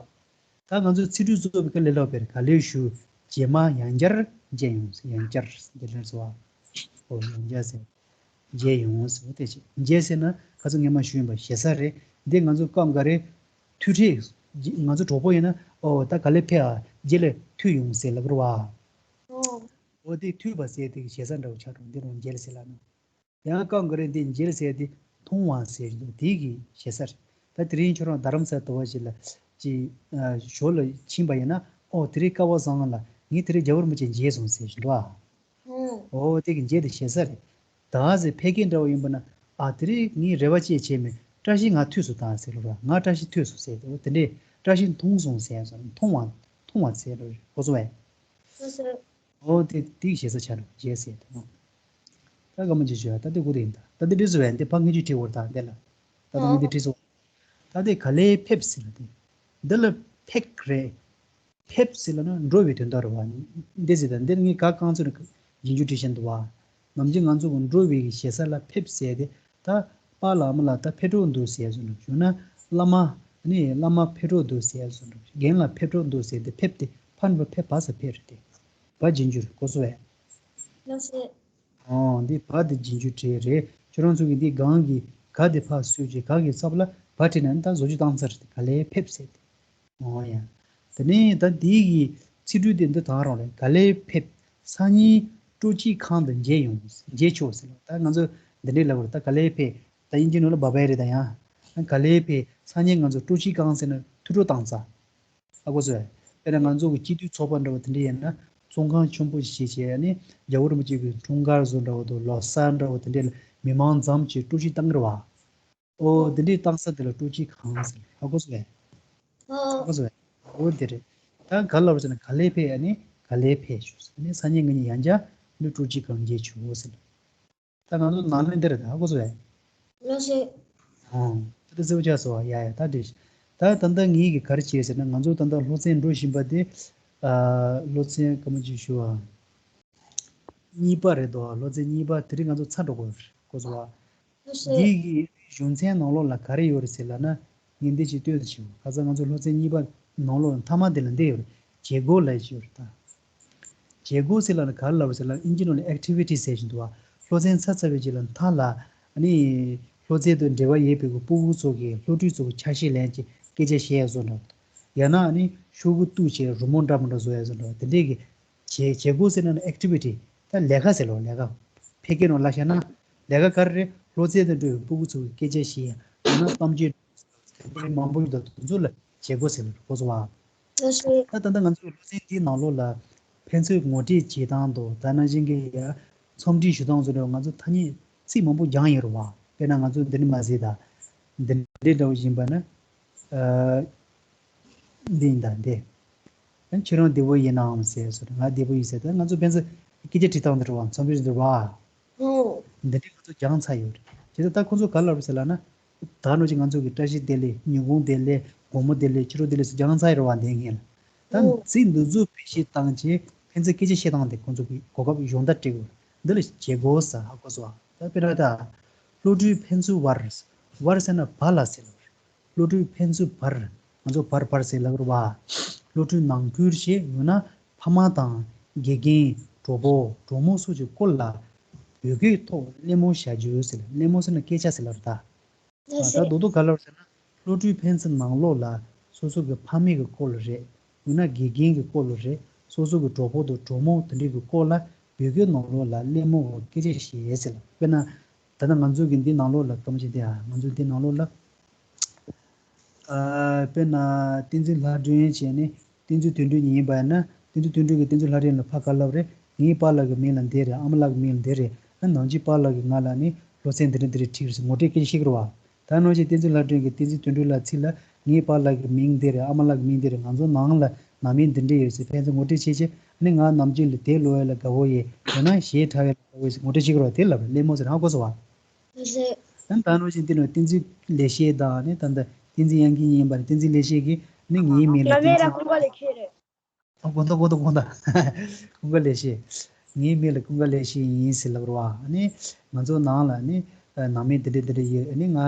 ད་ང་ཚོས་ཚིག་འབྲུ་གཙོ་བོ་ག་ལེ་ལོ་བེར་ག་ལེ་ཞུ། རྗེས་མ་ཡང་བསྐྱར་མཇལ་ཡོང་། ཡང་བསྐྱར་འདི་ལ་སོ། ཨོ་ཡང་བསྐྱར་ཟེར། མཇལ་ཡོང་ཟེར་བ་དེ་ཅི། མཇལ་ཟེར་ན་ཁ་སང་ངས་མ་ཞུས་ཡིན་པ་ཞེ་ས་རེད། འདི་ང་ཚོ་སྐབས་འགའ་རེ་མཐུད་ཁྲིད། ང་ཚོ་གྲོགས་པོ་ཡིན་ན་ཨོ་ད་ག་ལེ་ཕེབས་ཨ། རྗེས་ལ་མཐུད་ཡོང་ཟེར་ལབ་རེད་བ། ཨོ་དེ་མཐུད་པ་ཟེར་དེ་ཞེ་ས་འདྲ་བོ་ཆགས་འགྲོ། འདི་རུ་མཇལ་ཟེར་ལབ་ན། ཡང་སྐབས་འགའ་རེ་འདི་མཇལ་ཟེར་དེ་མཐོང་བ་ཟེར་གྱི་འདུག་དེ་གི་ཞེ་ས་རེད། ད་དེ་རིང་ཁྱོད་རང་རྡ་རམ་ས་དུ་བ་ཞིག་ལ་ཅིག་ཞོར་ལ་ཕྱིན་པ་ཡིན་ན་ཨོ་དེ་རིང་སྐལ་བ་བཟང་ལ་ངས་དེ་རིང་རྒྱལ་བ་རིན་པོ་ཆེ་མཇལ་སོང་ཟེར་གྱི་འདུག་ཨ། ཨོ་དེ་གི་མཇལ་དེ་ཞེ་ས་རེད། ད་ཟེར་ཕལ་སྐད་འདྲ་བོ་ཡིན་པ་ན་ཨ་དེ་རིང་ངས་རེ་བ་ཅིག་བྱས་མེད། བཀྲ་ཤིས་ང་ཐུག་སོང་ད་ཟེར་ལབ་ར། ང་བཀྲ་ཤིས་ཐུག་སོང་ཟེར་དེ་ཨོ་དེ་འདྲས་བཀྲ་ཤིས་མཐོང་སོང་ཟེར་སོང་མཐོང་བ་མཐོང་བ་ཟེར་ལབ་རེད། གོ་སོང་ངས། ཨོ་དེ་དེ་གི་ཞེ་ས་ཆགས་འགྲོ་མཇལ་ཟེར་དེ་ཨོ། ད་སྐར་མ་ཅིག་བྱོས། ད་འདི་གུ་དེ་ཡིན། ད་ད་འདི་འདྲི་སོ་བས་འདི་ཕ་ངེད་ཀྱིས་བྲིས་འོར་ད་འདི་ལ། ད་ད་ངེད་འདི་བྲིས་སོ། ད་འདི་ག་ལེ་ཕེབས་ཟེར་ལ་དེ། འདི་ལ་ཕེག་རེད། ཕེབས་ཟེར་ལ་ན་འགྲོ་བའི་དོན་དག་རེད་བ། འདི་ཟེར་ད་འདིར་ངས་ག་རྐང་ཚོད་ན་རྗེས་འཇུག་བྲིས་བཞིན་འདུག་བ། ནམ་རྒྱུན་ང་ཚོ་གི་འགྲོ་བའི་གི་ཞེ་ས་ལ་ཕེབས་ཟེར་དེ། ད་པཱ་ལགས་མ་ལགས་ད་ཕེབས་འགྲོ་འདུག་ཟེར་བཟོ་འདྲ་བྱུང་ན། བླ་མ་ནི་བླ་མ་ཕེབས་འགྲོ་འདུག་ཟེར་བཟོ་འདྲ་རྒན་ལགས་ཕེབས་འགྲོ་འདུག་ཟེར་དེ་ཕེབས་དེ་ཕ་ནི་བ་ཕེབས་བ་ས་ཕེབས་རེད་དེ། བ་རྗེས་འཇུག་རེད། གོ་སོང་ངས། ལགས་སོ། ཨོ། འདི་བ་དེ་རྗེས་འཇུག་བྲིས་རེད། ཁྱོད་རང་ཚོ་གིས་འདི་སྒང་གི་ག་དེ་ཕར་བསུས་རྗེས་ག་གི་ཚབ་ལ་བ་བྲིས་ན་ད་བཟོ་བཅོས་བཏང་ཚར་རེད། ག་ལེ་ཕེབས་ཟེར་ཏེ། ཨོ་ཡ། དེ་ནས་ད་འདི་གི་ཚིག་འབྲུ་དེ་འདི་དང་རང་རེད། ག་ལེ་ཕེབས། སང་ཉིན་སྤྲོ་སྐྱིད་ཁང་དུ་མཇལ་ཡོང་། མཇལ་ཆོག་ཟེར་ལ་ད་ང་ཚོ་འདི་འདྲའི་ལབ་རེད། ད་ག་ལེ་ཕེབས། ད་དབྱིན་ཇི་ནང་ལ་བ་བའི་རེད་ད་ཡང་། ག་ལེ་ཕེབས། སང་ཉིན་ང་ཚོ་སྤྲོ་སྐྱིད་ཁང་ཟེར་ན་ཐུགས་སྤྲོ་བཏང་ཚར། ཧ་གོ་སོང་ངས། དཔེར་ན་ང་ཚོ་གི་སྐྱིད་སྡུག་ཚོགས་པ་འདྲ་བོ་དེ་འདྲ་ཡིན་ན་ཚོང་ཁང་ཆེན་པོ་ཞིག་བྱས་ནས་རྒྱལ་བ་རིན་པོ་ཆེ་གི་འཁྲུངས་སྐར་བཟོ་འདྲ་བོ་དང་ལོ་གསར་འདྲ་བོ་དེ་འདྲ་ལ་མི་མང་འཛོམས་བྱས་སྤྲོ་སྐྱིད་བཏང་གི་རེད་བ། ཨོ་དེ་འདྲའི་བཏང་ས་དེ་ལ་སྤྲོ་སྐྱིད་ཁང་ཟེར། ཧ་གོ་སོང་ངས། ཧ་གོ་སོང་ངས། ཨོ་དེ་རེད། ད་ག་ལ་བ་ཟེར་ན་ག་ལེ་ཕེབས་ཨ་ནི་ག་ལེ་ཕེབས་ཞུ་ཟེར་ནས་སང་ཉིན་ང་གཉིས་ཡང་བསྐྱར་འདི་སྤྲོ་སྐྱིད་ཁང་མཇལ་ཆོག་ཟེར། ད་ང་ཚོ་ནང་ལན་འདི་རེད་ད། ཧ་གོ་སོང་ངས། ལགས་སོ། ཨང་། ད་ལྟ་གསལ་པོ་ཆགས་སོང་བ། ཡ་ཡ་ད་འགྲིག་ད་ད་ལྟ་ངེད་ཀྱིས་ག་རེ་བྱས་ཟེར་ན་ང་ཚོ་ད་ལྟ་སློབ་ཚན་འགྲོ་བཞིན་པ་དེ། ཨ། སློབ་ཚན་སྐར་མ་གཅིག་ཞུ་བ། གཉིས་པ་རེད་དོ། སློབ་ཚན་གཉིས་པ་དེ་རིང་ང་ཚོ་ཚར་འགྲོ་དགོས་རེད། གོ་སོང་བ། ལགས་སོ། འདི་གི་གཞུང་ཚན་ནང་ལོགས་ལ་ག་རེ་ཡོད་རེད་ཟེར་ལབ་ན། ངས་འདི་ཅིག་ལྟོས་ཟེར་ཞུ། ཁ་སང་ང་ཚོ་སློབ་ཚན་གཉིས་པ་ནང་ལོགས་མཐའ་མ་དེ་ལ་འདི་ཡོད་རེད། བྱེད་སྒོ་ལབ་ཅིག་ཡོད་རེད་ད། བྱེད་སྒོ་ཟེར་ལབ་ན་ག་རེ་ལབ་རེད་ཟེར་ལབ་ན་ཨིན་ཇི་ནང་ལ་ཨེག་ཊི་བི་ཊི་ཟེར་བཞིན་འདུག་བ། སློབ་ཚན་ཚར་ཚར་བའི་རྗེས་ལ་མཐའ་ལ་ཨ་ནི་སློབ་ཚན་དང་འབྲེལ་བ་ཡོད་པའི་གི་སྤུ་གུ་ཚོ་གི་སློབ་ཕྲུག་ཚོ་གི་ཆ་ཤས་ལེན་བྱས་སྐད་ཆ་བཤད་ཡ་བཟོ་འདྲ། ཡང་ན་ཨ་ནི་ཤོག་གུ་གཏུབ་བྱས་རི་མོ་འདྲ་མི་འདྲ་བཟོ་ཡ་བཟོ་འདྲ་དེ་འདྲས་ཀྱི་བྱེད་བྱེད་སྒོ་ཟེར་ན་ནི་ཨེག་ཊི་བི་ཊི། ད་ལས་ཀ་ཟེར་ལོ་ལས་ཀ། ཕལ་སྐད་ནང་ལ་བཤད་ན། ལས་ཀ་ག་རེ་རེད། སློབ་ཚན་དང་འབྲེལ་བའི་སྤུ་གུ་ཚོ་གི་སྐད་ཆ་བཤད་ཡ། ཡང་ན་གཏམ་བརྗོད། དེ་མང་པོ་ཡོད་དོ། དེ་ཚོ་ལ་བྱེད་སྒོ་ཟེར་ལ་གོ་སོང་བ། ལགས་སོ། ད་ད་ལྟ་ང་ཚོའི་སློབ་ཚན་འདིའི་ནང་ལོགས་ལ་ཕན་ཚུན་ངོ་སྤྲོད་བྱེད་སྟངས་དང་ད་ནང་བཞིན་གྱི་ཡ་འཚམས་འདྲི་ཞུ་སྟངས་ཚོ་ལ་ང་ཚོ་ཐ་སྙད་ཚིག་མང་པོ་སྦྱངས་ཡོད་རེད་བ། དཔེར་ན་ང་ཚོ་འདི་འདྲ་མ་ཟེར་ད། འདི་འདྲའི་འདྲ་བོ་ཡིན་པ་ན། ཨ། འདི་ཡིན་ད་འདི། ཨ་ཁྱེད་རང་བདེ་པོ་ཡིན་ནམ་ཟེར་སོང་ང་བདེ་པོ་ཡིན་ཟེར་ད་ང་ཚོ་ཕན་ཚུན་སྐད་ཆ་དྲི་སྟངས་འདི་རེད་བ། འཚམས་འདྲི་འདི་རེད་བ། འོ། འདི་འདྲའི་ང་ཚོ་སྦྱངས་ཚར་ཡོད་རེད། བྱས་ཙང་ད་ཁོང་ཚོ་ག་ལབ་རེད་ཟེར་ལབ་ན། ད་ནོ་ཅིག་ང་ཚོ་གི་བཀྲ་ཤིས་བདེ་ལེགས། ཉིན་གུང་བདེ་ལེགས། དགོང་མོ་བདེ་ལེགས། ཕྱི་དྲོ་བདེ་ལེགས་སུ་སྦྱངས་ཚར་ཡོད་རེད་བ། འདི་ངས་ལ། ད་འོ། ཚིག་འདི་ཚོ་བེད་སྤྱོད་བཏང་བྱས་ཕན་ཚུན་སྐད་ཆ་བཤད་སྟངས་དེ་ཁོང་ཚོ་གི་གོ་སྐབས་ཡོང་ད་སྤྲད་དགོས། འདི་ལ་བྱེད་སྒོ་ཟེར་ཧ་གོ་སོང་བ། ད་དཔེར་ན་ད། སློབ་ཕྲུག་ཕན་ཚུན་བར། བར་ཟེར་ན་བར་ལ་ཟེར་ལ། བློ་གྲོས་ཕན་ཚུན་བར། ང་ཚོ་བར་བར་ཟེར་ལབ་རེད་བ། བློ་གྲོས་ནང་ཁུལ་ཞེས་ཡོད་ན། ཕ་མ་དང་། དགེ་རྒན། གྲོགས་པོ། གྲོགས་མོ་སོགས་ཀྱི་སྐོར་ལ་བོད་སྐད་ཐོག་གླེང་མོལ་བྱ་རྒྱུ་ཟེར། གླེང་མོལ་ཟེར་ན་སྐད་ཆ་ཟེར་ལབ་རེད་ད། ད་རྡོག་རྡོག་ག་ལབ་ཟེར་ན། བློ་གྲོས་ཕན་ཚུན་ནང་ལོགས་ལ་སོ་སོ་གི་ཕ་མེས་ཀྱི་སྐོར་ལ་རེད། ཡང་ན་དགེ་རྒན་གྱི་སྐོར་ལ་རེད། སོ་སོ་གི་གྲོགས་པོ་དང་གྲོགས་མོ་དེ་འདྲའི་གི་སྐོར་ལ་བོད་སྐད་ནང་ལོགས་ལ་གླེང་མོལ་གྱི་སྐད་ཆ་བཤད་ཟེར་ལ། དཔེར་ན། ད་ལྟ་ང་ཚོ་གི་འདི་ནང་ལོགས་ལ་སྐར་མ་གཅིག་དེ་ཨ། ང་ཚོ་འདི་ནང་ལོགས་ལ། ཨ། དཔེར་ན། བསྟན་འཛིན་ལྷ་སྒྲོན་བྱས་ནས་བསྟན་འཛིན་དོན་གྲུབ་ཡིན་པ་ཡིན་ན། བསྟན་འཛིན་དོན་གྲུབ་ཀྱིས་བསྟན་འཛིན་ལྷ་སྒྲོན་ལ་ཕར་ག་ལབ་རེད། ངའི་པཱ་ལགས་ཀྱི་མིང་ལ་འདི་རེད། ཨ་མ་ལགས་ཀྱི་མིང་ལ་འདི་རེད། ཨ། ནམ་རྒྱུན་པཱ་ལགས་ཀྱིས་ང་ལ་ནི་སློབ་ཚན་འདི་འདྲ་འདི་འདྲ་ཁྲིད་རེད་ཟེར་ངོ་སྤྲོད་སྐད་ཆ་བཤད་ཀྱི་རེད་བ། ད་ནང་བཞིན་བསྟན་འཛིན་ལྷ་སྒྲོན་གྱིས་བསྟན་འཛིན་དོན་གྲུབ་ལགས་ཚུར་ལ་ངའི་པཱ་ལགས་ཀྱི་མིང་འདི་རེད། ཨ་མ་ལགས་ཀྱི་མིང་འདི་རེད། ང་ཚོ་ནང་ལ་ནང་མི་འདི་འདྲ་ཡོད་ཟེར་ཕན་ཚུན་ངོ་སྤྲོད་བྱེད་ཆེད། ཨ་ནི་ང་ནམ་རྒྱུན་ལ་དེབ་ཀློག་ཡ་ལ་དགའ་བོ་ཡོད། ཡང་ན་གཞས་འཁྲབ་ཡ་ལ་དགའ་བོ་ཡོད་ཟེར་ངོ་སྤྲོད་བྱེད་ཀྱི་རེད་བ། དེ་ལབ་རེད། གླེང་མོལ་ཟེར་ཧ་གོ་སོང་བ། ད་ད་ནང་བཞིན་འདི་ནང་བསྟན་འཛིན་ལེགས་བཤད་དང་ནི་ད་ལྟ་བསྟན་འཛིན་དབྱངས་སྐྱིད་ཡིན་པ་རེད། བསྟན་འཛིན་ལེགས་བཤད་ཀྱིས་ནི་ངའི་མིང་ལ་ང་མིང་ལ་ཀུན་དགའ་ལེགས་བཤད་རེད། ཨ། དགོངས་དག་དགོངས་དག་དགོངས་དག་ཀུན་དགའ་ལེགས་བཤད། ངའི་མིང་ལ་ཀུན་དགའ་ལེགས་བཤད་ཡིན་ཟེར་ལབ་རེད་བ། ཨ་ནི་ང་ཚོ་ནང་ལ་ནི་ནང་མི་འདི་འདྲ་འདི་འདྲ་ཡོད། ཨ་ནི་ང་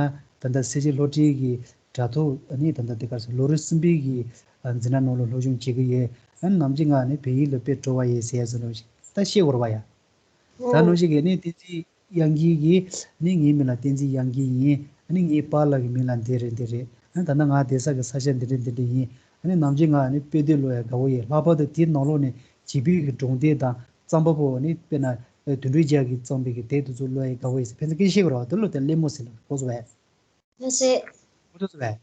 ད་ལྟ་སེར་བྱེས་སློབ་གྲྭའི་གི་དྲ་ཐོག་ཨ་ནི་ད་ལྟ་འདི་ག་རེ་ཟེར། ལོ་རིམ་གསུམ་པའི་གི་འཛིན་གྲྭ་ནང་ལ་སློབ་སྦྱོང་བྱེད་ཀྱི་ཡོད། ཨ་ནི་ནམ་རྒྱུན་ང་ནི་བོད་ཡིག་ལ་དཔེ་སྤྲོ་བ་ཡོད་ཟེར་ཡ་ཟེར་ལབ་ཞིག་ད་བཤད་དགོས་རེད་བ་ཡ། ད་ནང་བཞིན་གྱི་ནི་བསྟན་འཛིན་དབྱངས་སྐྱིད་ཀྱིས་ནི་ངའི་མིང་ལ་བསྟན་འཛིན་དབྱངས་སྐྱིད་ཡིན། ཨ་ནི་ངའི་པཱ་ལགས་ཀྱི་མིང་ལ་འདི་རེད་འདི་རེད། ཨ་ནི་ད་ལྟ་ང་བསྡད་ས་གི་ས་ཆ་འདི་འདྲ་འདི་འདྲ་ཡིན། ཨ་ནི་ནམ་རྒྱུན་ང་ནི་དཔེ་དེབ་ཀློག་ཡ་དགའ་བོ་ཡོད། ལྷག་པར་དུ་དེའི་ནང་ལོགས་ནས་བྱིས་པའི་གི་སྒྲུང་དེབ་དང་རྩོམ་པ་པོ་ནི་དཔེར་ན་དོན་གྲུབ་རྒྱལ་གྱིས་རྩོམ་པའི་གི་དེབ་དེ་ཚོ་ཀློག་ཡ་དགའ་བོ་ཡོད་ཟེར་ཕན་ཚུན་སྐད་ཆ་བཤད་དགོས་རེད་བ། དེ་ལོ་དེ་གླེང་མོལ་ཟེར་ལ་གོ་སོང་བས། ལགས་སེ། གོ་ཐུབ་སོང་བས།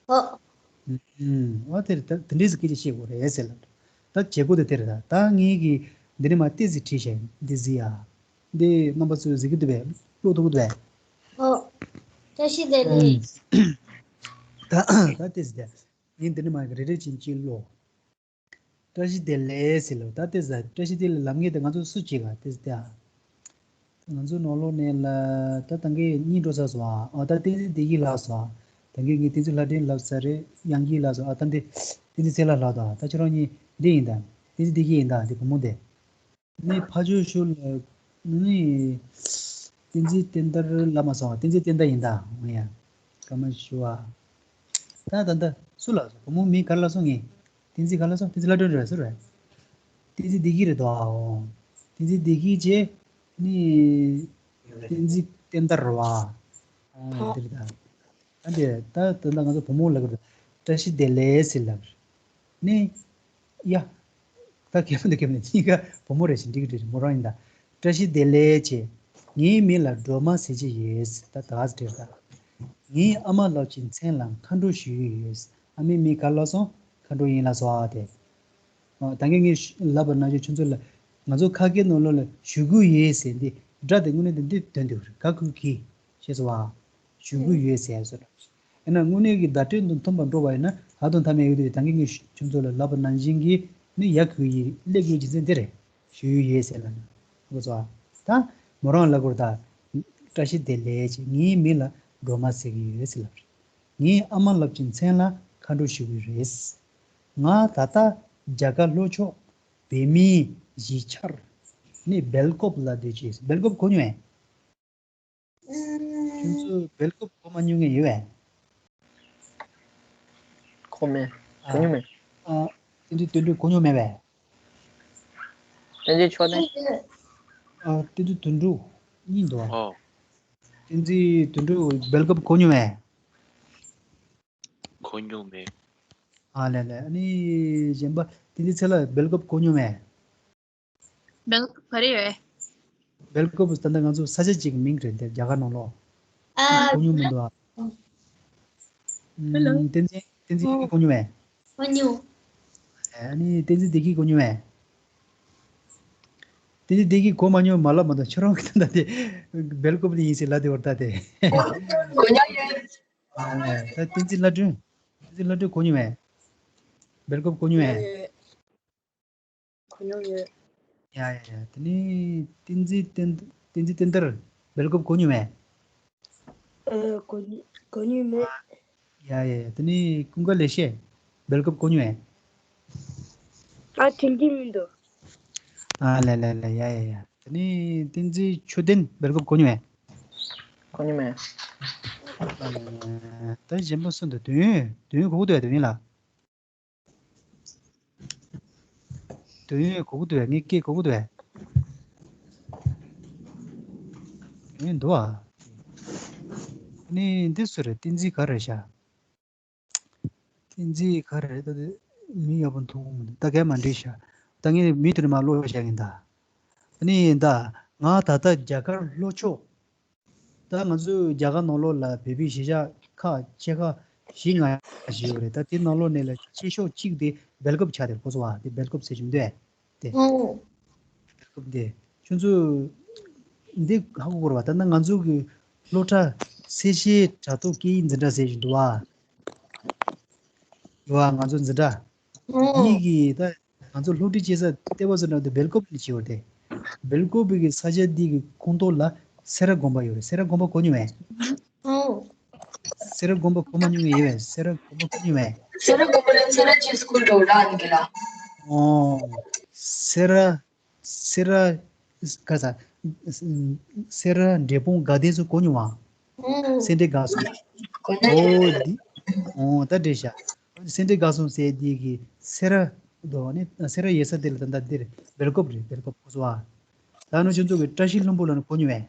ཨོ། ཨུམ། འོ་དེ་རེད། ད་དེ་འདྲས་སེ་སྐད་ཆ་བཤད་དགོས་རེད་ཟེར་ལ། ད་བྱེད་སྒོ་དེ་དེ་རེད། ད་ད་ངེད་ཀྱིས་འདི་ནས་མར་ཏོག་ཙམ་བྲིས་བཞག་ཡིན། འདི་གཟིགས་ཡ། འདི་རྣམ་པ་ཚོས་གཟིགས་ཀྱི་འདུག་པས། ཀློག་ཐུབ་ཀྱི་འདུག་པས། ཨོ། བཀྲ་ཤིས་བདེ་ལེགས། ཨུམ། ད་ད་ཏོག་ཙམ་དེ། ངས་འདི་ནས་མར་རེ་རེ་བཞིན་གཅིག་ཀློག་བཀྲ་ཤིས་བདེ་ལེགས་ཟེར་ལ། ད་ལྟ་ཟ། བཀྲ་ཤིས་བདེ་ལེགས་ལབ་མཁན་དེ་ང་ཚོ་སུ་གཅིག་ག་ལྟ་ཟ། ད་ང་ཚོ་ནང་ལོགས་ནས་ལ་ད་ད་གིན་གཉིས་འགྲོ་ཚར་སོང་ཨ། ཨ། ད་བསྟན་འཛིན་བདེ་སྐྱིད་ལབ་སོང་ཨ། ད་གིན་ངས་བསྟན་འཛིན་ལྷ་སྒྲོན་ལབ་ཚར་རེད། དབྱངས་སྐྱིད་ལབ་སོང་ཨ། ད་འདི་བསྟན་འཛིན་ཚེ་ལྷ་ལབ་དང་། ད་ཁྱོད་རང་གཉིས་འདི་ཡིན་ད། བསྟན་འཛིན་བདེ་སྐྱིད་ཡིན་ད། འདི་བུ་མོ་དེ། ནི་ཕ་ཇོ་ཤུ་ལ་ནི་བསྟན་འཛིན་བསྟན་དར་ལབ་མ་སོང་། བསྟན་འཛིན་བསྟན་དར་ཡིན་ད། འོ་ཡ། སྐར་མ་ཞུ་བ། ད་ད་ད་སུ་ལབ་སོང་། བུ་མོ་མིང་ག་རེ་ལབ་སོང་ངས། བསྟན་འཛིན་ག་རེ་ལབ་སོང་། བསྟན་འཛིན་ལྷ་སྒྲོན་རེད། སུ་རེད། བསྟན་འཛིན་བདེ་སྐྱིད་རེད་དོ། ཨོ། བསྟན་འཛིན་བདེ་སྐྱིད་བྱས་ནི། བསྟན་འཛིན་བསྟན་དར་རེད་བ། ཨོ་འདིར་ད། ཨ་འདི་ད་ད་ད་ང་ཚོ་བུ་མོ་ལབ་གི་རེད། བཀྲ་ཤིས་བདེ་ལེགས་ཟེར་ལབ་རེད། ནི། ཡ། ད་གད་མོ་འདི་གད་མོ་འདི་གཉིས་ཀ་བུ་མོ་རེད་ཤག་འགྲིག་གི་འགྲིག་མོ་རང་ཡིན་ད། བཀྲ་ཤིས་བདེ་ལེགས་བྱས། ངའི་མིང་ལ་སྒྲོལ་མ་ཟེར་གྱི་ཡོད། ད་ད་ག་ཟེ་འདྲི་ད། ངའི་ཨ་མ་ལགས་ཀྱི་མཚན་ལ་མཁའ་འགྲོ་ཞུ་གི་ཡོད། ཨ་མའི་མིང་ག་ལབ་སོང་། མཁའ་འགྲོ་ཡིན་ལབ་སོང་ཨ་དེ། ཨ། ད་གིན་ངས་ལབ་པ་ནང་བཞིན་ཁྱོད་ཚོ་ལ་ང་ཚོ་ཁ་སྐད་ནང་ལོགས་ལ་ཞུ་གི་ཡོད་ཟེར་འདི་སྒྲ་དེ་དངོས་གནས་དེ་འདི་དོན་དུ་རེད། ག་གུ་གི་ཤེས་སོང་བ། ཞུ་གི་ཡོད་ཟེར་སོང་། ཡིན་ན་དངོས་གནས་ཀྱི་བརྡ་སྤྲོད་དང་མཐུན་པར་འགྲོ་བ་ཡིན་ན་ཧ་དང་ཐ་མའི་ཡོད་དེ། ད་གིན་ངས་ཁྱོད་ཚོ་ལ་ལབ་པ་ནང་བཞིན་གྱི་ནི་ཡ་གུ་ཡི་སླེབས་ཡོད་རྒྱུ་མཚན་དེ་རེད། ཞུ་ཡི་ཡོད་ཟེར་ལབ་ན། ཧ་གོ་སོང་ཨ། ད་མོ་རང་ལབ་དགོས་རེད་ད། བཀྲ་ཤིས་བདེ་ལེགས་བྱས། ངའི་མིང་ལ་སྒྲོལ་མ་ཟེར་གྱི་ཡོད་ཟེར་ལབ་རེད། ངའི་ཨ་མ་ལགས་ཀྱི་མཚན་ལ་མཁའ་འགྲོ་ཞུ་གི་རེད། ང་ད་ལྟ་རྒྱ་གར་ལྷོ་ཕྱོགས་བོད་མིའི་གཞིས་ཆགས་ནི་སྦེལ་ཀོབ་ལ་སྡོད་ཀྱི་ཡོད། སྦེལ་ཀོབ་གོ་མྱོང་ངས། ཁྱོད་ཚོ་སྦེལ་ཀོབ་གོ་མ་མྱོང་མཁན་ཡོད་པས། གོ་མེད། ཨ། གོ་མྱོང་མེད། ཨ། བསྟན་འཛིན་དོན་གྲུབ་གོ་མྱོང་མེད་པས། བསྟན་འཛིན་ཆོས་ལྡན། ཨ། བསྟན་འཛིན་དོན་གྲུབ་གཉིས་འདུག་ཨ། ཨོ། བསྟན་འཛིན་དོན་གྲུབ་སྦེལ་ཀོབ་གོ་མྱོང་མེད། གོ་མྱོང་མེད། ཨ་ལེ་ལེ། ཨ་ནི་གཞན་པ་བསྟན་འཛིན་ཚེ་ལྷ་སྦེལ་ཀོབ་གོ་མྱོང་མེད། སྦེལ་ཀོབ་ག་རེ་ཡོད། སྦེལ་ཀོབ་ད་ལྟ་ང་ཚོ་ས་ཆ་གཅིག་གི་མིང་རེད་དེ། རྒྱ་གར་ནང་ལོགས། ཨ། གོ་མྱོང་མི་འདུག་ཨ། ཨུམ། བསྟན་འཛིན་བསྟན་འཛིན་གོ་མྱོང་མེད། གོ་མྱོང་། ཨ་ནི་བསྟན་འཛིན་བདེ་སྐྱིད་གོ་མྱོང་མེད། བསྟན་འཛིན་བདེ་སྐྱིད་གོ་མ་མྱོང་མ་ལབ་མ་གཏོགས་ཁྱོད་རང་གི་ད་ལྟ་དེ་སྦེལ་ཀོབ་ནས་ཡིན་ཟེར་ལབ་དེ་བར་ད་དེ། གོ་མྱོང་ཡོད། ཨ་ནི་ད་བསྟན་འཛིན་ལྷ་སྒྲོན། བསྟན་འཛིན་ལྷ་སྒྲོན་གོ་མྱོང་མེད། སྦེལ་ཀོབ་གོ་མྱོང་མེད། ཡོད་ཡོད། གོ་མྱོང་ཡོད། ཡ་ཡ་ཡ། དེ་ནི་བསྟན་འཛིན་བསྟན་བསྟན་འཛིན་བསྟན་དར་སྦེལ་ཀོབ་གོ་མྱོང་མེད། ཨ། གོ་མྱོང་གོ་མྱོང་མེད། ཡ་ཡ་ཡ། དེ་ནི་ཀུན་དགའ་ལེགས་བཤད་སྦེལ་ཀོབ་གོ་མྱོང་མེད། ཨ། དྲན་གྱི་མི་འདུག་ཨ་ལེ་ལེ་ལེ། ཡ་ཡ་ཡ། དེ་ནི་བསྟན་འཛིན་ཆོས་ལྡན་སྦེལ་ཀོབ་གོ་མྱོང་མེད། གོ་མྱོང་མེད། ད་གཞན་པ་སུ་འདུག་དུས་ཡུན་དུས་ཡུན་གོ་གི་འདུག་དུས་ཡུན་ལ། དུས་ཡུན་གོ་གི་འདུག་ངས་སྐད་གོ་གི་འདུག་དུས་ཡུན་འདུག་ཨ། ནི་འདི་སུ་རེད། བསྟན་འཛིན་ག་རེད་ཤག་བསྟན་འཛིན་ག་རེ་རེད། ད་དེ་མི་ཡག་པོ་མཐོང་གི་མི་འདུག་ད་གས་མ་འགྲིག་ཤག་ད་ངས་མི་དེ་ནས་མར་ཀློག་བཞག་ཡིན་ད། ཨ་ནི་ཡིན་ད། ང་ད་ལྟ་རྒྱ་གར་ལྷོ་ཕྱོགས། ད་ང་ཚོའི་རྒྱ་གར་ནང་ལོགས་ལ་བོད་པའི་གཞིས་ཆགས་ཁག་ཆེ་ཁག་བཞི་ལྔ་ཞིག་ཡོད་རེད། ད་དེ་ནང་ལོགས་ནས་ལ་ཆེ་ཤོས་གཅིག་དེ་སྦེལ་ཀོབ་ཆགས་དེ་གོ་སོང་བ། དེ་སྦེལ་ཀོབ་ཟེར་གྱི་མི་འདུག་ཨེ། དེ། ཨོ། སྐབས་དེ་ཁྱོད་ཚོས་འདི་ཧ་གོ་དགོས་རེད་བ། ད་ནི་ང་ཚོ་གི་སློབ་གྲྭ་སེར་བྱེས་དྲ་ཐོག་སྐད་ཡིག་འཛིན་གྲྭ་ཟེར་བཞིན་འདུག་བ། ཡོད་བ། ང་ཚོ་འཛིན་གྲྭ་ཨོ། འདི་གི་ད་ང་ཚོ་སློབ་ཁྲིད་བྱེད་ས་ལྟེ་བ་ཟེར་ན་དེ་སྦེལ་ཀོབ་ལ་བྱེད་པ་རེད། སྦེལ་ཀོབ་གི་ས་ཆ་འདི་གི་ཁོངས་གཏོགས་ལ་སེ་ར་དགོན་པ་ཡོད་རེད། སེ་ར་དགོན་པ་གོ་མྱོང་བས། ཨོ། སེ་ར་དགོན་པ་གོ་མ་མྱོང་མཁན་ཡོད་པས། སེ་ར་དགོན་པ་གོ་མྱོང་བས། སེ་ར་དགོན་པ་ལ་སེ་ར་ཆོས་སྐུལ་འགྲོ་ར་ནི་གི་ར། ཨོ། སེ་ར། སེ་ར། ག་ས། སེ་ར་འབྲས་སྤུངས་དགའ་ལྡན་ཚོ་གོ་མྱོང་བ། ཨོ། སེ་འབྲས་དགའ་གསུམ། གོ་ན་ཨོ་ཡོད། འདི། ཨོ་ད་འདྲེ་ཤག་སེ་འབྲས་དགའ་གསུམ་ཟེར་འདི་གི་སེ་ར་དོ་ནི་སེ་ར་ཡོད་ས་དེ་ལ་ད་ལྟ་འདིར་སྦེལ་ཀོབ་རེད། སྦེལ་ཀོབ་གོ་སོང་བ། ད་ནུ་ཆུ་ཚོད་ཀྱི་བཀྲ་ཤིས་ལྷུན་པོ་ལ་ནི་གོ་མྱོང་བས།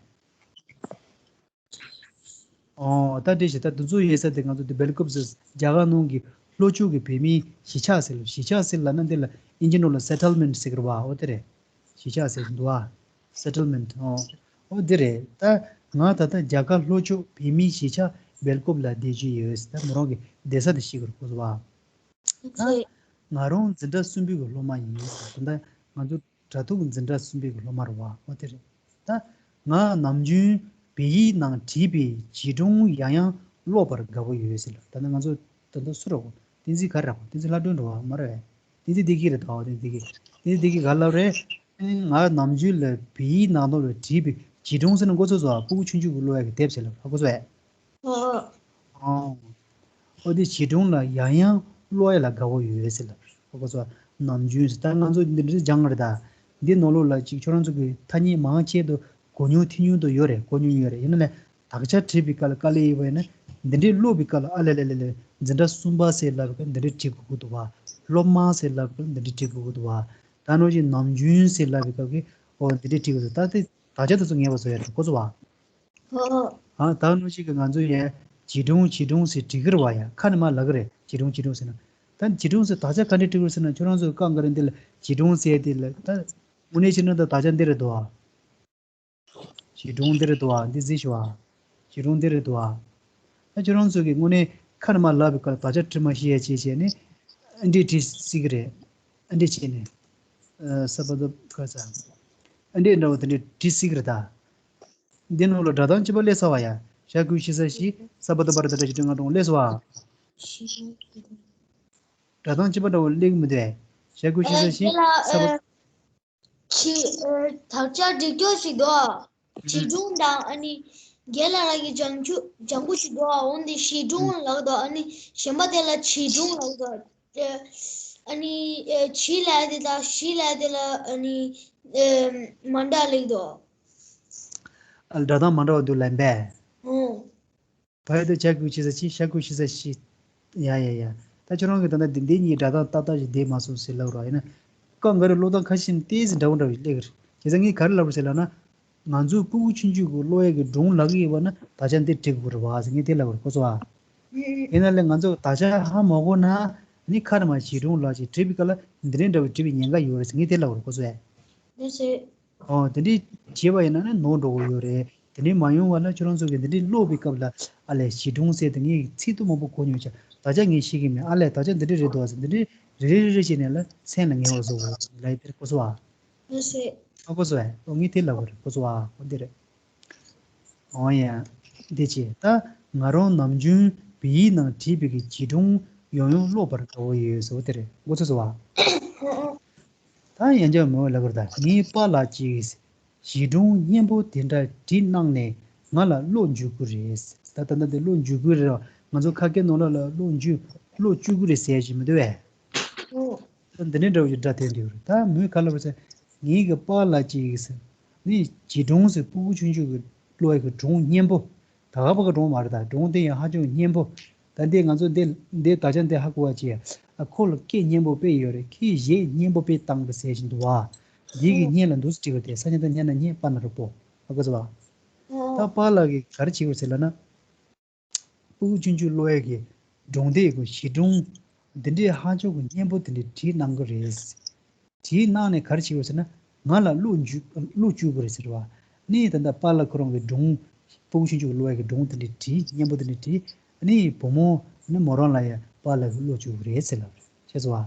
ཨོ་ད་འདྲེ་ཞིག་ད་དུ་ཚོད་ཡོད་ས་དེ་ང་ཚོ་དེ་སྦེལ་ཀོབ་ཟེར་རྒྱ་གར་ནང་གི་ལྷོ་ཕྱོགས་ཀྱི་བོད་མིའི་གཞིས་ཆགས་ཟེར་ལ། གཞིས་ཆགས་ཟེར་ལབ་ན་འདི་ལ་ཨིན་ཇི་ནང་ལ་སེ་ཊལ་མེན་ཊི་ཟེར་གི་རེད་བ། ཨོ་དེ་རེད། གཞིས་ཆགས་ཟེར་གི་འདུག་བ། སེ་ཊལ་མེན་ཊི། ཨོ། ཨོ་འདི་རེད། ད་ང་ད་ལྟ་རྒྱ་གར་ལྷོ་ཕྱོགས་བོད་མིའི་གཞིས་ཆགས་སྦེལ་ཀོབ་ལ་བསྡད་ཀྱི་ཡོད་ཟེར། ད་མོ་རང་གི་བསྡད་ས་དེ་ཤེས་དགོས་རེད་གོ་སོང་བ། ད་ང་རང་འཛིན་གྲྭ་གསུམ་པའི་གི་སློབ་མ་ཡིན་ཟེར། ད་ལྟ་ང་ཚོ་དྲ་ཐོག་འཛིན་གྲྭ་གསུམ་པའི་གི་སློབ་མ་རེད་བ། ཨོ་དེ་རེད། ད་ང་ནམ་རྒྱུན་བོད་ཡིག་ནང་བྲིས་པའི་བྱིས་སྒྲུང་ཡང་ཡང་ཀློག་པར་དགའ་བོ་ཡོད་ཟེར་ལ། ད་ནི་ང་ཚོ་ད་ལྟ་སུ་རེད་གོ། བསྟན་འཛིན་ག་རེ་རེད་གོ། བསྟན་འཛིན་ལྷ་སྒྲོན་རེད་བ། མ་རེད་བས། བསྟན་འཛིན་བདེ་སྐྱིད་རེད་དོ། བསྟན་འཛིན་བདེ་སྐྱིད། བསྟན་འཛིན་བདེ་སྐྱིད་ག་ལབ་རེད། ང་ནམ་རྒྱུན་ལ་བོད་ཡིག་ནང་ལོགས་ལ་བྲིས་པའི་བྱིས་སྒྲུང་ཟེར་ན་མགོ་ཚོས་སོ། ཨ་སྤུ་གུ་ཆུང་ཆུང་གི་ཀློག་ཡག་གི་དེབ་ཟེར་ལ། ཧ་གོ་སོང་ངས། ཨོ། ཨོ། ཨོ་དེ་བྱིས་སྒྲུང་ལ་ཡང་ཡང་ཀློག་ཡག་ལ་དགའ་བོ་ཡོད་ཟེར་ལ། ཧ་གོ་སོང་། ནམ་རྒྱུན་ཟེར་ད་ང་ཚོ་འདི་འདྲ་སྦྱང་གི་རེད་ད། འདི་ནང་ལོགས་ལ་ཅིག་ཁྱོད་རང་ཚོ་གི་ཐ་སྙད་མང་ཆེ་དུ་གོ་མྱོང་ཐོས་མྱོང་དུ་ཡོད་རེད། གོ་མྱོང་ཡོད་རེད། ཡིན་ན་ལས་དག་ཆ་བྲིས་པའི་སྐབས་ལ་དཀའ་ལས་ཡོད་པ་ཡིན་ན། འདི་འདྲའི་ཀློག་པའི་སྐབས་ལ་ཨ་ལེ་ལེ་ལེ་ལེ། འཛིན་གྲྭ་གསུམ་པ་ཟེར་ལབ་པའི་སྐབས་འདི་འདྲའི་བྲིས་དགོས་ཀྱི་འདུག་བ། སློབ་མ་ཟེར་ལབ་པའི་སྐབས་འདི་འདྲའི་བྲིས་དགོས་ཀྱི་འདུག་བ། ད་ནང་བཞིན་ནམ་རྒྱུན་ཟེར་ལབ་པའི་སྐབས་ཀྱི་ཨོ་འདི་འདྲའི་བྲིས་དགོས་འདུག་ད་དེ་དག་ཆ་དེ་ཚོ་ངེས་པར་བཟོ་ཡ་འདུག་གོ་སོང་བ། ཨ་ད་ནང་བཞིན་གྱི་ང་ཚོ་ཡ་བྱིས་སྒྲུང་བྱིས་སྒྲུང་ཟེར་བྲིས་ཀྱི་རེད་བ། ཡ་ཁ་ནས་མར་ལབ་ཀྱི་རེད། བྱིས་སྒྲུང་བྱིས་སྒྲུང་ཟེར་ན། ད་བྱིས་སྒྲུང་ཟེར་དག་ཆ་ག་འདྲས་བྲིས་ཀྱི་རེད་ཟེར་ན། ཁྱོད་རང་ཚོ་གི་རྐང་ག་རེ་འདི་ལ་བྱིས་སྒྲུང་ཟེར་དེ་ལ་ད་དངོས་གནས་བྱས་ན་ད་དག་ཆ་འདི་རེད་འདུག་ཨ། བྱིས་སྒྲུང་འདི་རེད་འདུག་ཨ། འདི་གཟིགས་ཤོག་ཨ། བྱིས་སྒྲུང་འདི་རེད་འདུག་ཨ། ད་ཁྱོད་རང་ཚོ་གི་དངོས་གནས་ཁ་ནས་མར་ལབ་པའི་སྐབས་ལ་དག་ཆ་བྲིས་མ་ཤེས་ཡ་བྱས་བྱས་ནས་ཨ་འདྲས་བྲིས་སྲིད་ཀྱི་རེད། ཨ་འདྲས་བྱས་ནས་ཨ་ས་པ་དོ་ཁ་ས་ཨ་འདྲས་འདྲ་བོ་དེ་འདྲས་བྲིས་སྲིད་ཀྱི་རེད་ད། འདི་ནང་ལ་སྒྲ་གདངས་གཅིག་པ་སླེབས་ཚར་བ་ཡ། ཤ་ཁུ་ཤི་ས་ཤི། ས་པ་དོ་པ་ར་ད་ད་ཞི་ཏྲི་ང་གྲོང་སླེབས་སོང་ཨ། སྒྲ་གདངས་གཅིག་པ་འདྲ་བོ་སླེབས་ཀྱི་མི་འདུག་ཨེ། ཤ་ཁུ་ཤི་ས་ཤི། ཨ་ས་པ། ཨ་ཁྱི་ཨ་དག་ཆ་འགྲིག་རྒྱུ་ཞིག་འདུག་ཨ། བྱིས་སྒྲུང་དང་ཨ་ནི་རྒན་ལགས་རང་གི་ལྗང་ཁུ་ལྗང་ཁུ་ཞིག་འདུག་ཨ། འོན་ཏེ་བྱིས་སྒྲུང་ལབ་འདུག་ཨ་ནི་གཞན་པ་དེ་ལ་བྱིས་སྒྲུང་ལབ་འདུག་ཨ་ནི་ཨ་བྱིས་ལབ་དེ་དང་བྱིས་ལབ་དེ་ལ་ཨ་ནི་ཨ་མ་འདྲ་ལབ་འདུག་ཨ། སྒྲ་གདངས་མ་འདྲ་བ་འདུག་ལབ་པས། ཨོ། བ་ཡ་དེ་ཇ་གུ་ཤི་ས་ཤི། ཤ་གུ་ཤི་ས་ཤི། ཡ་ཡ་ཡ། ད་ཁྱོད་རང་གི་ད་ལྟ་འདི་འདི་གཉིས་སྒྲ་གདངས་ཏག་ཏག་ཞིག་བསྡད་མ་སོང་ཟེར་ལབ་རོགས། ཡིན་ན་སྐབས་འགའ་རེ་ཀློག་སྟངས་ཁ་ཤས་ནི་ཏོག་ཙམ་འདྲ་བོ་འདྲ་བོ་ཞིག་སླེབས་ཀྱི་རེད། བྱས་ཙང་ངས་ག་རེ་ལབ་རེད་ཟེར་ལབ་ན། ང་ཚོས་སྤུ་གུ་ཆུང་ཆུང་གི་ཀློག་ཡས་ཀྱི་སྒྲུང་ལབ་ཀྱི་ཡོད་པ་ན་དག་ཆ་འདི་བྲིས་དགོས་རེད་བ་ཟེར་ངས་དེ་ལབ་རེད་གོ་སོང་ཨ། ཡིན་ན་ལས་ང་ཚོ་དག་ཆ་ཧ་མ་གོ་ན་ནི་ཁ་ནས་མར་བྱིས་སྒྲུང་ལབ་ཅིག་བྲིས་པའི་སྐབས་ལ་འདི་འདྲའི་འདྲ་བོ་བྲིས་པའི་ཉེན་ཁ་ཡོད་རེད་ཟེར་ངས་དེ་ལབ་རེད་གོ་སོང་ཨ། ཨོ་དེ་འདྲའི་བྱས་པ་ཡིན་ན་ནི་ནོར་འགྲོ་གི་ཡོད་རེད། དེ་འདྲའི་མ་ཡོང་བ་ལ་ཁྱོད་རང་ཚོ་གིས་འདི་འདྲའི་ཀློག་པའི་སྐབས་ལ་ཨ་ལས་བྱིས་སྒྲུང་ཟེར་དེ་ངས་ཚིག་དུ་མང་པོ་གོ་མྱོང་ཅག་དག་ཆ་ངས་ཤེས་ཀྱི་མེད། ཨ་ལས་དག་ཆ་འདི་འདྲའི་རེད་འདུག་ཟེར་འདི་འདྲའི་རེ་རེ་རེ་རེ་བྱས་ནས་ལ་མཚན་ལ་ངེས་པར་བཟོ་དགོས་ལབ་ཡ་དེ་རེད་གོ་སོང་ཨ། ལགས་སོ། ཨ་གོ་སོང་ཨ། ཨོ་ངས་དེ་ལབ་པ་རེད་གོ་སོང་ཨ། ཨོ་འདི་རེད། ཨོ་ཡ། འདི་བྱས་ད་ང་རང་ནམ་རྒྱུན་བོད་ཡིག་ནང་བྲིས་པའི་གི་བྱིས་སྒྲུང་ཡང་ཡང་ཀློག་པར་དགའ་བོ་ཡོད་ཟེར་བ་དེ་རེད་གོ་སོང་ཨ། ད་ཡང་བསྐྱར་མོས་ལབ་པར་ད་ངའི་པཱ་ལགས་ཀྱིས་བྱིས་སྒྲུང་སྙན་པོ་དེ་འདྲ་བྲིས་གནང་ནས་ང་ལ་ཀློག་འཇུག་གི་རེད། ད་ད་ལྟ་དེ་ཀློག་འཇུག་གི་རེད། ང་ཚོ་ཁ་སྐད་ནང་ལོགས་ལ་ཀློག་འཇུག་ཀློག་བཅུག་གི་རེད་ཟེར་གྱི་མི་འདུག་བས། ཨོ། ད་འདི་འདྲ་འདྲ་བོ་ཞིག་སྒྲ་ཐོན་འདུག་རེད། ད་མོས་ག་ལབ་པ་ཟེར། ངའི་གི་པཱ་ལགས་ཀྱིས་ནི་བྱིས་སྒྲུང་ཟེར་སྤུ་གུ་ཆུང་ཆུང་གི་ཀློག་ཡས་ཀྱི་སྒྲུང་སྙན་པོ། ད་ ད་ག་པ་གི་སྒྲུང་མ་རེད། ད་སྒྲུང་དེ་ཡང་ཧ་ཅང་སྙན་པོ། ད་འདི་ང་ཚོ་འདི་འདི་དག་ཆ་འདི་ཧ་གོ་བ་ཅིག་ཨ་ཁོ་ལ་སྐད་སྙན་པོ་དཔེ་ཡོད་རེད། ཁྱི་གཞས་སྙན་པོ་དཔེ་བཏང་གི་ཟེར་བཞིན་འདུག་བ། འདི་གི་ཨོ། སྙན་ལ་འདུག་སེ་བྲིས་པ་དེ་ས་ཉ་ད་སྙན་ན་སྙན་པ་ན་རུ་པོ། ཧ་གོ་སོང་བ། ད་ཨོ། པཱ་ལགས་ཀྱིས་ག་རེ་བྱེད་དགོས་ཟེར་ལབ་ན། སྤུ་གུ་ཆུང་ཆུང་ཀློག་ཡས་ཀྱི་སྒྲུང་དེབ་ཀྱི་བྱིས་སྒྲུང་འདི་འདྲའི་ཧ་ཅང་གི་སྙན་པོ་དེ་འདྲ་བྲིས་གནང་གི་རེད། བྲིས་གནང་ནས་ག་རེ་བྱེད་དགོས་ཟེར་ན། ང་ལ་ཀློག་འཇུག་ཀློག་བཅུག་དགོས་རེད་ཟེར་བ། ནི་ད་ལྟ་པཱ་ལགས་ཁོ་རང་གི་སྒྲུང་། སྤུ་གུ་ཆུང་ཆུང་གི་ཀློག་ཡས་ཀྱི་སྒྲུང་དེ་འདྲ་བྲིས། སྙན་པོ་དེ་འདྲ་བྲིས། ནི་བུ་མོ་ནི་མོ་རང་ལ་ཡང་པཱ་ལགས་ཀྱིས་ཀློག་བཅུག་དགོས་རེད་ཟེར་ལབ་རེད། ཤེས་སོང་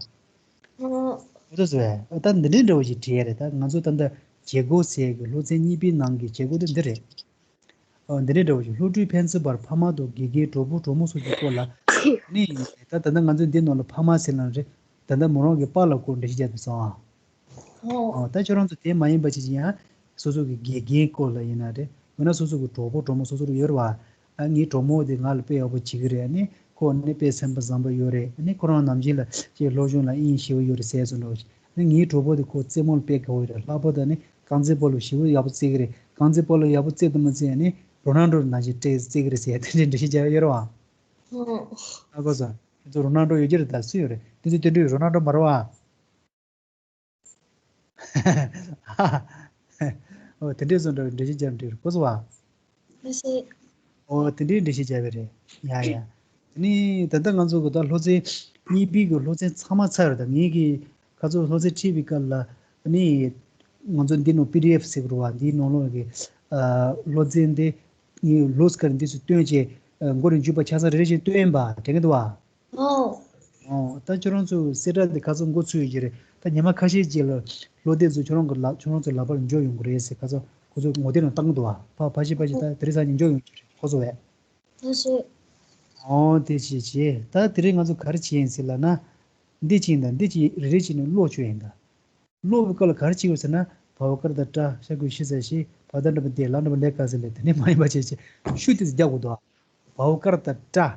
བ། ཨོ། འོ་དེ་ཟེར་བས། ད་འདི་འདྲའི་འདྲ་བོ་ཞིག་བྲིས་ཡས་རེད། ད་ང་ཚོ་ད་ལྟ་བྱེད་སྒོ་ཟེར་གྱི་སློབ་ཚན་གཉིས་པའི་ནང་གི་བྱེད་སྒོ་དེ་འདི་རེད། ཨ། འདི་འདྲའི་འདྲ་བོ་ཞིག་སློབ་ཕྲུག་ཕན་ཚུན་བར་ཕ་མ་དང་དགེ་རྒན་གྲོགས་པོ་གྲོགས་མོ་སོགས་ཀྱི་སྐོར་ལ། ནི་ད་ད་ལྟ་ང་ཚོས་འདི་ནང་ལ་ཕ་མ་ཟེར་ལབ་རེད། ད་ལྟ་མོ་རང་གི་པཱ་ལགས་སྐོར་འགྲེལ་བཤད་རྒྱབ་པ་སོང་ཨ། ཨོ། ཨོ། ད་ཁྱོད་རང་ཚོ་དེ་མ་ཡིན་པ་ཅིག་ཡང་སོ་སོ་གི་དགེ་རྒན་སྐོར་ལ་ཡིན་ན་རེད། འོ་ན་སོ་སོ་གི་གྲོགས་པོ་གྲོགས་མོ་སོ་སོ་རུ་ཡོད་རེད་བ། ཨ། ངའི་གྲོགས་མོ་དེ་ང་ལ་དཔེ་ཡག་པོ་བྱེད་ཀྱི་རེད། ཨ་ནི་ཁོ་ནི་དཔེ་སེམས་པ་བཟང་པོ་ཡོད་རེད། ཨ་ནི་ཁོ་རང་ནམ་རྒྱུན་ལ་ཅིག་སློབ་སྦྱོང་ལ་དབྱིངས་ཞེ་པོ་ཡོད་རེད་ཟེར་སོང་འདྲ་བོ་ཞིག་ཨ་ནི་ངའི་གྲོགས་པོ་དེ་ཁོ་རྩེད་མོ་ལ་དཔེ་དགའ་བོ་ཡོད་རེད། ལྷག་པར་དུ་ཨ་ནི་རྐང་རྩེད་སྤོ་ལོ་ཞེ་པོ་ཡག་པོ་རྩེ་གི་རེད། རྐང་རྩེད་སྤོ་ལོ་ཡག་པོ་རྩེ་དུ་མ་རྩེ་ཨ་ནི་རོ་ནལ་ཌོ་ནང་བཞིན་རྩེ་རྩེ་གི་རེད་ཟེར་དེ་འདྲའི་འགྲེལ་བཤད་རྒྱག་ཡོད་རེད་བ། ཨ་ཁོ་ཚོ་ཁོ་ཚོ་རོ་ནལ་ཌོ་ཡོད་ཀྱི་རེད། ད་སུ་ཡོད་རེད། དེ་ཚོ་དེ་འདྲའི་རོ་ནལ་ཌོ་མ་རེད་བ། ཨོ། དེ་འདྲས་བཟོ་འདྲ་བའི་འགྲེལ་བཤད་རྒྱབ་འདྲ་གོ་སོང་བ། ཨ་ཤེ། ཨོ། དེ་འདྲའི་འགྲེལ་བཤད་རྒྱབ་པ་རེད། ཡ་ཡ། དེ་ནི་ད་ལྟ་ང་ཚོ་གི་ད་སློབ་ཚན་གཉིས་པའི་གི་སློབ་ཚན་ཚང་མ་ཚར་རེད། ད་ངེད་ཀྱི་ཁ་ཚོ་སློབ་ཚན་ཁྲིད་པའི་སྐབས་ལ་ནི་ང་ཚོ་འདི་ནང་པི་ཌི་ཨེཕ་ཟེར་གི་རེད་བ། འདིའི་ནང་ལོགས་ཀྱི་ཨ་སློབ་ཚན་འདི་ངས་ལོས་ཀར་འདི་ཚོ་བཏོན་བྱས་ཨ་མགོ་རུ་མཇུག་པ་ཆ་ཚང་རེ་རེ་བཞིན་བཏོན་པ་དྲན་གི་འདུག་བ། ཨོ། ཨོ། ད་ཁྱོད་རང་ཚོ་གསལ་བསྒྲགས་འདི་ཁ་སང་འགོ་ཚུགས་ཡོད་ཀྱི་རེད། ད་ཉི་མ་ཁ་ཤས་རྗེས་ལ་སློབ་དེབ་ཚོ་ཁྱོད་རང་གི་ལག་ཁྱོད་རང་ཚོའི་ལག་པར་འབྱོར་ཡོང་གི་རེད་ཟེར་ཁ་སང་ཁོ་ཚོ་ངོ་དེབ་ནང་བཏང་གི་འདུག་བ། ཕ་ཕ་ཤི་ཕ་ཤི་ད་དེ་རིང་སང་ཉིན་འབྱོར་ཡོང་གི་རེད་ཁོ་ཚོ་བས། ཨོ་དེ་བྱས་བྱས་ད་དེ་རིང་ང་ཚོ་ག་རེ་བྱས་ཡིན་ཟེར་ལབ་ན། འདི་བྱས་ཡིན་ད་འདི་བྱས་རེ་རེ་བྱས་ནས་ཀློག་བཅུག་ཡིན་ད། ཀློག་པའི་སྐབས་ལ་ག་རེ་བྱེད་དགོས་ཟེར་ན། བའོ་ཀར་ཏ་ཏྲ། ཤ་གི་གུ་ཤི་ས་ཤི། བ་ད་འགྲེང་བུ་དེ། ལ་འགྲེང་བུ་ལེ་ག་ས་ལེགས། དེ་ནས་མ་ཡིན་པ་བྱས་བྱས་ཤུ་དེ་ཚོ་རྒྱག་དགོས་འདུག་ཨ། བའོ་ཀར་ཏ་ཏྲ།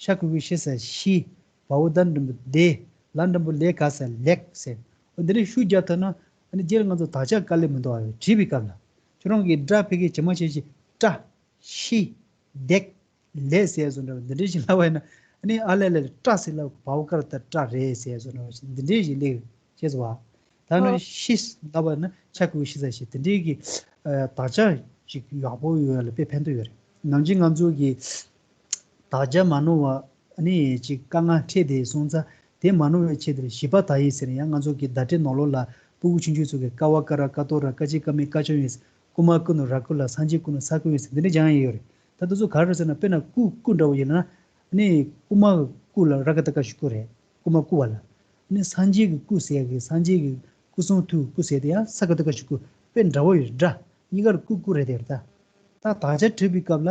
ཤ་གི་གུ་ཤི་ས་ཤི། བའོ་ད་འགྲེང་བུ་དེ། ལ་འགྲེང་བུ་ལེ་ག་ས་ལེགས་ཟེར། འོ་འདི་ནས་ཤུ་རྒྱག་ཐུབ་ན་ཨ་ནི་རྗེས་ལ་ང་ཚོ་དག་ཆ་དཀའ་ལས་མི་འདུག་ཨ། བྲིས་པའི་སྐབས་ལ་ཁྱོད་རང་གིས་སྒྲ་ཕལ་སྐད་ཇི་མ་བྱས་བྱས་ཏྲ། ཤི། ལྡེག་ལས་ཟེར་བཟོ་འདྲ་བ་འདི་འདྲའི་ཞིག་ལབ་པ་ཡིན་ན། ཨ་ནི་ཨ་ལས་ལས་ཏྲ་ཟེར་ལབ་བའོ་ཀར་ཏ་ཏྲ་རེད་ཟེར་བཟོ་འདྲ་བ་ཞིག་འདི་འདྲའི་ཞིག་སླེབས་ཤེས་སོང་བ། ད་ནི་ཨ་ཤི་ལབ་པ་ཡིན་ན་ཤ་གི་གུ་ཤི་ས་ཤི། འདི་འདྲའི་གི་ཨ་དག་ཆ་ཞིག་ཡག་པོ་ཡོད་ལ་དཔེ་ཕན་ཐོགས་ཡོད་རེད། ནམ་རྒྱུན་ང་ཚོ་གི་དག་ཆ་མ་ནོར་བ་ཨ་ནི་ཅིག་དཀའ་ངལ་འཕྲད་དེ་སོང་ཙང་དེ་མ་ནོར་བའི་ཆེད་དུ་བཞི་པ་དག་ཡིག་ཟེར་ཡང་ང་ཚོ་གི་བརྡ་སྤྲོད་ནང་ལོགས་ལ་སྤུ་གུ་ཆུང་ཆུང་ཚོ་གི་ཀ་བ་ཀ་ར་ཀ་ཏོ་ར་ཀ་ཅི་ཀ་མི་ཀ་ཅོ་ཡོད། ཀུ་མ་ཀུ་ནུ་ར་ཀུ་ལ། སང་ཅི་ཀུ་ནུ་ས་ཀུ་ཡོད་ཟེར་འདི་འདྲ་སྦྱང་ཡས་ཡོད་རེད། ད་དེ་ཚོ་ག་རེ་ཟེར་ན་དཔེར་ན་ཀུ་ཀུ་འདྲ་བོ་ཡིན་ན་ནི་ཀུ་མ་གི་ཀུ་ལ་ར་ག་ཏ་ཀ་ཞིག་ཀུ་རེད། ཀུ་མ་ཀུ་བ་ལ། ནི་སངས་རྒྱས་ཀྱི་སྐུ་ཟེར་གི་སངས་རྒྱས་ཀྱི་སྐུ་གསུང་ཐུགས་སྐུ་ཟེར་དེ་ཡང་ས་ག་ཏ་ཀ་ཞིག་ཀུ་དཔེ་འདྲ་བོ་ཡོད་འདྲ། གཉིས་ཀར་ཀུ་ཀུ་རེད་དེ་རེད་ད། ད་དག་ཆ་བྲིས་པའི་སྐབས་ལ་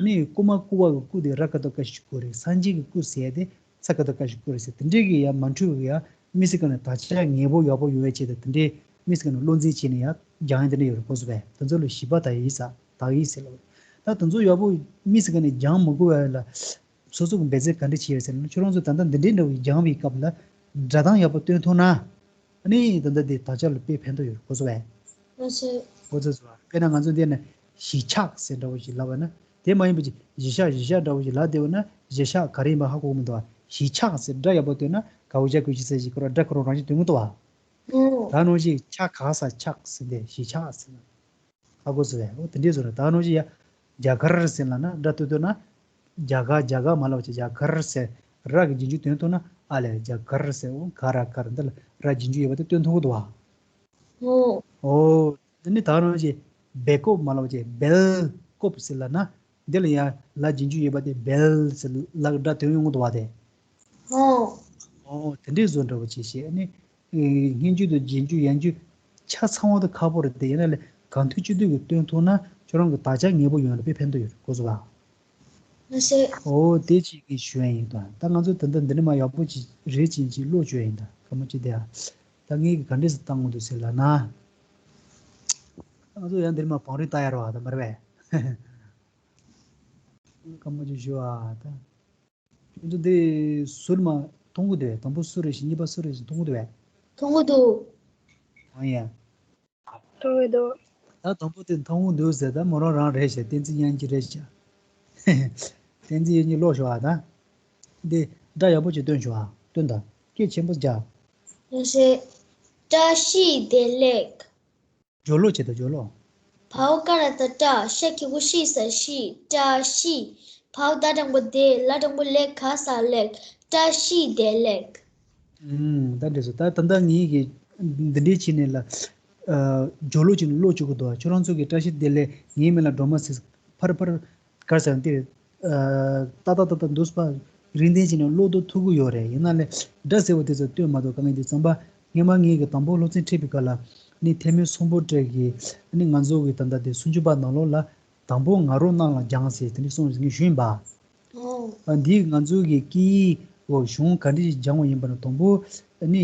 ནི་ཀུ་མ་ཀུ་བ་གི་ཀུ་དེ་ར་ག་ཏ་ཀ་ཞིག་ཀུ་རེད། སངས་རྒྱས་ཀྱི་སྐུ་ཟེར་དེ་ས་ག་ཏ་ཀ་ཞིག་ཀུ་རེད་ཟེར་དེ་འདྲའི་གི་ཡང་མ་འཁྲུལ་བའི་ཡང་། མི་སི་ཀ་ནས་དག་ཆ་ངེས་པོ་ཡག་པོ་ཡོང་བའི་ཆེད་དུ་དེ་འདྲའི་མི་སི་ཀ་ནས་བློ་འཛིན་བྱས་ནས་ཡང་སྦྱང་ཡག་དེ་འདྲ་ཡོད་རེད་གོ་སོང་བས། དེ་ཚོ་ལ་བཞི་པ་དག་ཡིག་ཟེར་དག་ཡིག་ཟེར་ལབ། ད་དེ་ཚོ་ཡག་པོ་མི་སི་ཀ་ནས་སྦྱང་མི་དགོས་པ་ལ་སོ་སོ་གི་འབད་རྩོལ་ག་འདྲ་བྱས་ཡོད་ཟེར་ན། ཁྱོད་རང་ཚོ་ད་ལྟ་འདི་འདྲའི་འདྲ་བོ་སྦྱང་བའི་སྐབས་ལ་སྒྲ་གདངས་ཡག་པོ་སྟོན་ཐུབ་ན་ཨ་ནི་ད་ལྟ་དེ་དག་ཆ་ལ་དཔེ་ཕན་ཐོགས་ཡོད་རེད་གོ་སོང་བས། ལགས་སོ། གོ་ཚོད་སོང་བ། དཔེར་ན་ང་ཚོ་འདི་ནས་གཞིས་ཆགས་ཟེར་འདྲ་བོ་ཞིག་ལབ་པ་ན། དེ་མ་ཡིན་པ་ཅིག་གཞིས་ཆགས་གཞིས་ཆགས་འདྲ་བོ་ཞིག་ལབ་བསྡད་པ་ན་གཞིས་ཆགས་ག་རེ་ཡིན་པ་ཧ་གོ་གི་མི་འདུག་བ། གཞིས་ཆགས་ཟེར་སྒྲ་ཡག་པོ་བཏོན་ན་ག་བུ་ཇ་གུ་ཇི་ས་ཞིག་ཁོ་ར་སྒྲ་ཁོ་རང་རང་བཞིན་སྟོན་གི་འདུག་བ། ཨོ། ད་ནང་བཞིན་ཆ་ག་ས་ཆགས་ཟེར་ཏེ་གཞིས་ཆགས་ཟེར་ན། ཧ་གོ་སོང་བས། འོ་དེ་འདྲས་བཟོ་ན་ད་ནང་བཞིན་ཡ་རྒྱ་གར་ཟེར་ལབ་ན་སྒྲ་བཏོན་ཐུབ་ན། རྒྱ་གར་རྒྱ་གར་མ་ལབ་བྱས་རྒྱ་གར་ཟེར་ར་གི་རྗེས་འཇུག་སྟོན་ཐུབ་ན་ཨ་ལས་རྒྱ་གར་ཟེར། འོ་ག་ར་གར་འདི་ལ་ར་རྗེས་འཇུག་ཡོད་པ་དེ་སྟོན་ཐུབ་ཀྱི་འདུག་བ། ཨོ། ཨོ། འདི་ནི་ད་རུང་ཅིག་སྦེལ་ཀོབ་མ་ལབ་ཅིག་སྦེལ་ཀོབ་ཟེར་ལབ་ན། འདི་ལ་ཡང་ལ་རྗེས་འཇུག་ཡོད་པ་དེ་སྦེལ་ཟེར་ལ་གི་སྒྲ་དོན་ཡོང་གི་འདུག་བ་དེ། ཨོ། ཨོ་དེ་འདྲའི་བཟོ་འདྲ་བོ་ཅིག་བྱས་ནི། སྔོན་འཇུག་དང་རྗེས་འཇུག་ཡང་འཇུག་ཆ་ཚང་བ་དེ་ཁག་པོ་རེད་དེ། ཡིན་ན་ལས་གང་ཐུབ་ཅི་ཐུབ་ཀྱིས་སྟོན་ཐུབ་ན་ཁྱོད་རང་གི་དག་ཆ་ངེས་པོ་ཡོང་ལ་དཔེ་ཕན་ཐོགས་ཡོད་རེད་གོ་སོང་བ། མ་ཟད། ཨོ་དེ་གཅིག་གིས་ཞུ་ཡ་ཡིན་ད། ད་ང་ཚོ་ད་ལྟ་འདི་ནས་མ་ཡག་པོ་ཅིག་རེད་ཅིག་ཅིག་ཀློག་བཅུག་ཡ་ཡིན་ད། ག་མོ་ཅིག་དེ་ཨ། ད་ངས་གི་ག་འདྲས་སེ་བཏང་དགོས་འདུག་ཟེར་ལབ་ན། ང་ཚོ་ཡང་འདིར་མ་བང་རིམ་བཏང་ཡ་རེད་བ་ད་མ་རེད་པས། ག་མོ་ཅིག་ཞུ་བ་ད། ཁྱོད་ཚོ་འདི་ཟུར་མ་མཐོང་གི་འདུག་པས། དང་པོ་སུ་རེད་ཞེས་གཉིས་པ་སུ་རེད་ཞེས་མཐོང་གི་འདུག་པས། མཐོང་གི་འདུག་ཨང་ཡ། མཐོང་གི་འདུག་ད་དང་པོ་དེ་མཐོང་གི་འདུག་ཟེར། ད་མོ་རང་རང་རེད་ཤག་བསྟན་འཛིན་དབྱངས་སྐྱིད་རེད་ཤག་བསྟན་འཛིན་ཡིད་གཉིས་ཀློག་ཤོག་ཨ་ད། འདི་སྒྲ་ཡག་པོ་ཅིག་སྟོན་ཤོག་ཨ། སྟོན་དང་། སྐད་ཆེན་པོ་རྒྱག་ཡང་ཞེས། བཀྲ་ཤིས་བདེ་ལེགས། སྦྱོར་ཀློག་བྱེད་དང་སྦྱོར་ཀློག་བའོ་ཀ་ར་བཏགས་བཀྲ། ཤ་གི་གུ་ཤི་ས་ཤིས། བཀྲ་ཤིས། བའོ་ད་འགྲེང་བུ་བདེ། ལ་འགྲེང་བུ་ལེགས། ག་ས་ལེགས། བཀྲ་ཤིས་བདེ་ལེགས། ཨུམ། ད་འདྲ་སོ། ད་ད་ལྟ་ངེད་ཀྱིས་འདི་འདྲའི་བྱས་ནས་ལ། ཨ། སྦྱོར་ཀློག་བྱས་ནས་ཀློག་བཅུག་གི་འདུག་ཁྱོད་རང་ཚོ་གིས་བཀྲ་ཤིས་བདེ་ལེགས། ངའི་མིང་ལ་སྒྲོལ་མ་ཟེར། ཕར་ཕར། གར་ཟེར་འདིར། ཨ། ཏག་ཏག་ཏག་ཏག་འདུག་སེ་རིང་ཐུང་བྱས་ནས་ཀློག་ཏུ་ཐུབ་ཀྱི་ཡོད་རེད། ཡིན་ན་ལས་སྒྲ་གསལ་པོ་དེ་ཚོ་སྟོན་མ་ཐུབ། དཀའ་ངལ་འདི་རྩོམ་པ་སྔས་མ་ངེད་ཀྱིས་དང་པོ་སློབ་ཚན་ཁྲིད་པའི་སྐབས་ལ་ནི་ཐེ་མུ་སུམ་བུ་ཊི་གི་ནི་ང་ཚོ་གི་ད་ལྟ་དེ་སུམ་ཅུ་པ་ནང་ལོགས་ལ། དང་པོ་ང་རོ་རྣམས་ལ་སྦྱངས་ཟེར་དེ་འདྲ་གསུངས་ངས་ཞུས་ཡིན་པ། ཨོ། ཨ། འདིས་ང་ཚོ་གི་སྐད་ཡིག་འོ་གཞུང་ག་འདྲ་ཞིག་སྦྱང་བ་ཡིན་པ་ན། དང་པོ་ཨ་ནི་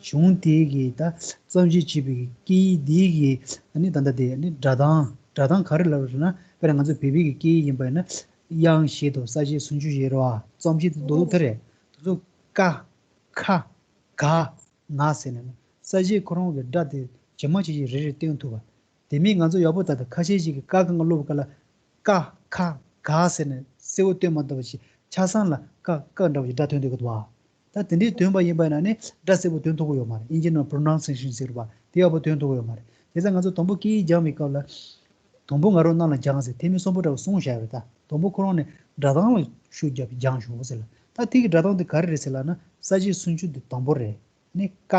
གཞུང་དེ་གི་ད་རྩོམ་གཞི་བྱས་པའི་སྐད་ཡིག་འདི་གི་ཨ་ནི་ད་ལྟ་དེ་ཨ་ནི་སྒྲ་གདངས། སྒྲ་གདངས་ག་རེ་ལབ་རེད་ན། དཔེར་ན་ང་ཚོ་བོད་པའི་གི་སྐད་ཡིག་ཡིན་པ་ཡིན་ན། དབྱངས་བཞི་དང་གསལ་བྱེད་སུམ་ཅུ་བཞི་རེད་བ། རྩོམ་གཞི་དེ་རྡོག་རྡོག་དེ་རེད། དེ་ཚོ་ཀ། ཁ། ག། ང་ཟེར་ནས་ན། གསལ་བྱེད་ཁོ་རང་གི་སྒྲ་དེ་ཇི་མ་ཇི་བཞིན་རེ་རེ་སྟོན་ཐུབ་པ། དེ་མིན་ང་ཚོ་ཡག་པོ་ད་ལྟ་ཁ་ཤས་ཤིག་གིས་ཀ་གང་ག་ཀློག་པའི་སྐབས་ལ། ཀ། ཁ། ག་ཟེར་ནས་གསལ་པོ་སྟོན་མ་ཐུབ་པ་ཞིག་ཆ་ཚང་ལ་ཀ་ཀ་འདྲ་བ་ཞིག་སྒྲ་ཐོན་བསྡད་ཀྱི་འདུག་བ། ད་དེ་འདྲའི་ཐོན་པ་ཡིན་པ་ཡིན་ན་ནི་སྒྲ་གསལ་པོ་སྟོན་ཐུབ་ཀྱི་ཡོད་མ་རེད། དབྱིན་ཇི་ནང་pronunciation་ཟེར་བ་དེ་ཡག་པོ་སྟོན་ཐུབ་ཀྱི་ཡོད་མ་རེད། དེ་ཙང་ང་ཚོ་དང་པོ་སྐད་ཡིག་སྦྱང་བའི་སྐབས་ལ། དང་པོ་ང་རོ་རྣམས་ལ་སྦྱངས་ཟེར་ཐེ་མུ་སུམ་བུ་ཊི་གསུངས་བཞག་ཡོད་རེད། ད་དང་པོ་ཁོ་རང་ནས་སྒྲ་གདངས་ལ་ཤུགས་བརྒྱབ་སྦྱངས་ཤོག་ཟེར་ལ། ད་དེ་གི་སྒྲ་གདངས་དེ་ག་རེ་རེད་ཟེར་ལབ་ན། གསལ་བྱེད་སུམ་ཅུ་དེ་དང་པོ་རེད། ནི་ཀ།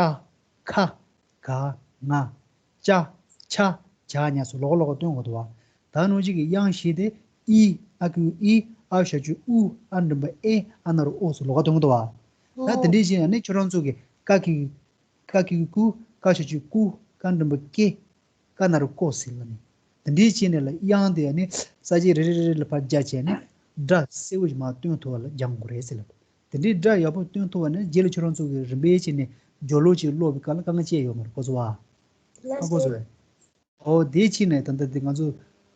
ཁ། ག། ང་། ཅ། ཆ། ཇ། ཉ་སོགས་ལོགས་ཀ་ལོགས་ཀ་སྟོན་དགོས་འདུག་བ། ད་ནང་བཞིན་གྱི་དབྱངས་བཞི་དེ་ཨི། ཨ་གི་གུ་ཨི། ཨ་ཞབས་ཀྱུ་ཨུ། ཨ་འགྲེང་བུ་ཨེ། ཨ་ན་རོ་ཨོ་སོགས་ལོགས་ཀ་སྟོན་དགོས་འདུག་བ། ད་དེ་འདྲའི་བྱས་ན་ནི་ཁྱོད་རང་ཚོ་གི་ཀ་གི་གུ་ཀ་གི་གུ་ཀུ། ཀ་ཞབས་ཀྱུ་ཀུ། ཀ་འགྲེང་བུ་ཀེ། ཀ་ན་རོ་ཀོ་ཟེར་ལ་ནི། དེ་འདྲའི་བྱས་ནས་ལ་དབྱངས་དེ་ནི་གསལ་བྱེད་རེ་རེ་རེ་རེ་ལ་ཕར་སྦྱར་བྱས་ནས་སྒྲ་གསལ་པོ་ཞིག་མར་སྟོན་ཐུབ་པ་ལ་སྦྱང་དགོས་རེད་ཟེར་ལ། དེ་འདྲའི་སྒྲ་ཡག་པོ་སྟོན་ཐུབ་པ་ནི་རྗེས་ལ་ཁྱོད་རང་ཚོ་གི་རིམ་པས་བྱས་ནས་སྦྱོར་ཀློག་ཅིག་ཀློག་པའི་སྐབས་ལ་དཀའ་ངལ་ཅི་ཡང་ཡོད་མ་རེད། གོ་སོང་བ། ཧ་གོ་སོང་བས། ཨོ་དེ་ཕྱིན་ནས་ད་ལྟ་དེ་ང་ཚོ་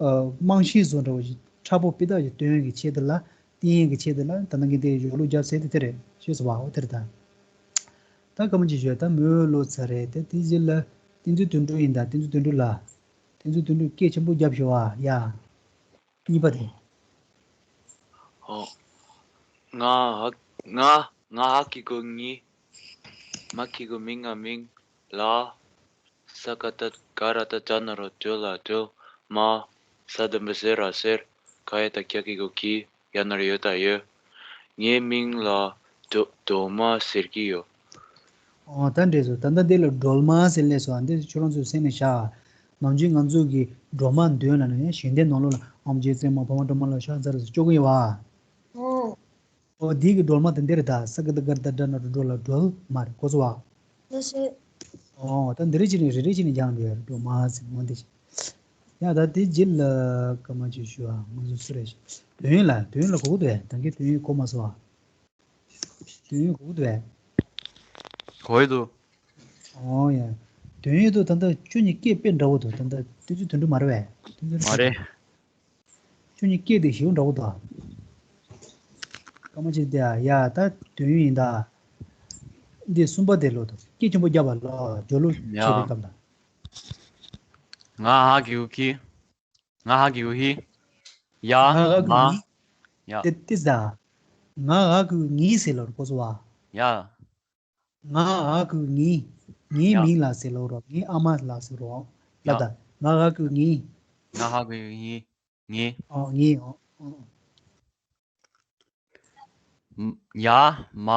ཨ་རྨང་གཞི་བཟོ་འདྲ་བ་ཞིག་མཁྲེགས་པོ་དཔེ་དག་ཞིག་སྟོན་ཡས་ཀྱི་ཆེད་དུ་ལ། བསྟན་ཡས་ཀྱི་ཆེད་དུ་ལ་ད་ལྟ་ངས་དེ་སྦྱོར་ཀློག་རྒྱབ་ཟེར་དེ་དེ་རེད། ཤེས་སོང་བ། ཨོ་དེ་རེད་ད། ད་སྐར་མ་གཅིག་ཞུ། ད་མོས་ཀློག་ཚར་རེད། ད་དེ་རྗེས་ལ་བསྟན་འཛིན་དོན་གྲུབ་ཡིན་ད། བསྟན་འཛིན་དོན་གྲུབ་ལགས། བསྟན་འཛིན་དོན་གྲུབ་སྐད་ཆེན་པོ་རྒྱབ་ཤོག་ཨ་ཡ། གཉིས་པ་དེ། ཨོ། ང་ཧ་ང་ང་ཧ་གི་གུ་ངི། མ་གི་གུ་མི་ང་མིང་། ལ། ས་ཀ་བཏགས་སྒ་ར་བཏགས་སྒྲ་ན་རོ་སྒྲོལ་ལ་སྒྲོལ་མ། ས་ཟླུམ་པོ་ཟེ་ར་ཟེར། ག་ཡ་བཏགས་གྱ་གི་གུ་གྱི། ཡ་ན་རོ་ཡོ་བཏགས་ཡོད། ངའི་མིང་ལ་སྒྲོལ་སྒྲོལ་མ་ཟེར་གྱི་ཡོད། ཨོ་ད་འདྲ་སོང་། ད་ལྟ་འདི་ལ་སྒྲོལ་མ་ཟེར་སླེབས་སོང་། འདི་ཁྱོད་རང་ཚོས་གསན་ནས་བཞག་ནམ་རྒྱུན་ང་ཚོ་གི་སྒྲོལ་མ་འདོན་ལབ་ན་ཡང་གཞན་སྡེ་ནང་ལོགས་ལ་ཨོཾ་རྗེ་བཙུན་མ་འཕགས་མ་སྒྲོལ་མ་ལ་ཕྱག་འཚལ་ཟེར་སྐྱོར་གྱི་ཡོད་པ། ཨོ། ཨོ་འདི་གི་སྒྲོལ་མ་དེ་འདི་རེད་ད། ས་ཀ་བཏགས་སྒ་ར་བཏགས་སྒྲ་ན་རོ་སྒྲོལ་ལ་སྒྲོལ་མ་རེད། གོ་སོང་བ། ལགས་སོ། ཨོ་ད་འདི་རེ་བྱས་ནས་རེ་རེ་བྱས་ནས་སྦྱངས་འགྲོ་ཡ་རེད། སྒྲོལ་མ་ཟེར་འོ་འདི་བྱས། ཡ་ད་དེ་རྗེས་ལ་སྐར་མ་གཅིག་ཞུ་ཨ། ང་ཚོ་སུ་རེད། དོན་ཡོད་ལ། དོན་ཡོད་ལ་གོ་གི་འདུག་ཨེ། ད་གིན་དོན་ཡོད་གོ་མ་སོང་ཨ། དོན་ཡོད་གོ་གི་འདུག་ཨེ། གོ་ཡི་འདུག་ཨོ་ཡ། དོན་ཡོད་འདུག་ད་ལྟ་ཁྱོད་གཉིས་སྐད་དཔེ་འདྲ་བོ་འདུག་ད་ལྟ་བསྟན་འཛིན་དོན་གྲུབ་མ་རེད་པས། བསྟན་འཛིན་མ་རེད། ཁྱོད་གཉིས་སྐད་དེ་ཞེ་པོ་འདྲ་བོ་འདུག་ཨ། སྐར་མ་གཅིག་དེ་ཨ། ཡ་ད་དོན་ཡོད་ཡིན་ད། འདི་གསུམ་པ་དེ་ཀློག་དང་། སྐད་ཆེན་པོ་རྒྱབ་པ་ལ་སྦྱོར་ཀློག་ཡ། བྱེད་པའི་སྐབས་ལ། ང་ཧ་གི་གུ་གི། ང་ཧ་གི་གུ་ཧི། ཡ། ང་ཧ་གི་གུ་ང་། ཡ། དེ་དེ་ཟ། ང་ཧ་གི་གུ་ངི་ཟེར་ལབ་རོགས་གོ་སོང་བ། ཡ། ང་ཧ་གི་གུ་ངི། ངའི་ཡ། མིང་ལ་ཟེར་ལབ་རོགས། ངའི་ཨ་མ་ལ་ཟེར་རོགས། ཡ། ལབ་ད། ང་ཧ་གི་གུ་ངི། ང་ཧ་གི་གུ་ངི། ངི། ཨོ་ངི་ཨོ། ཨོ། ཡ། མ་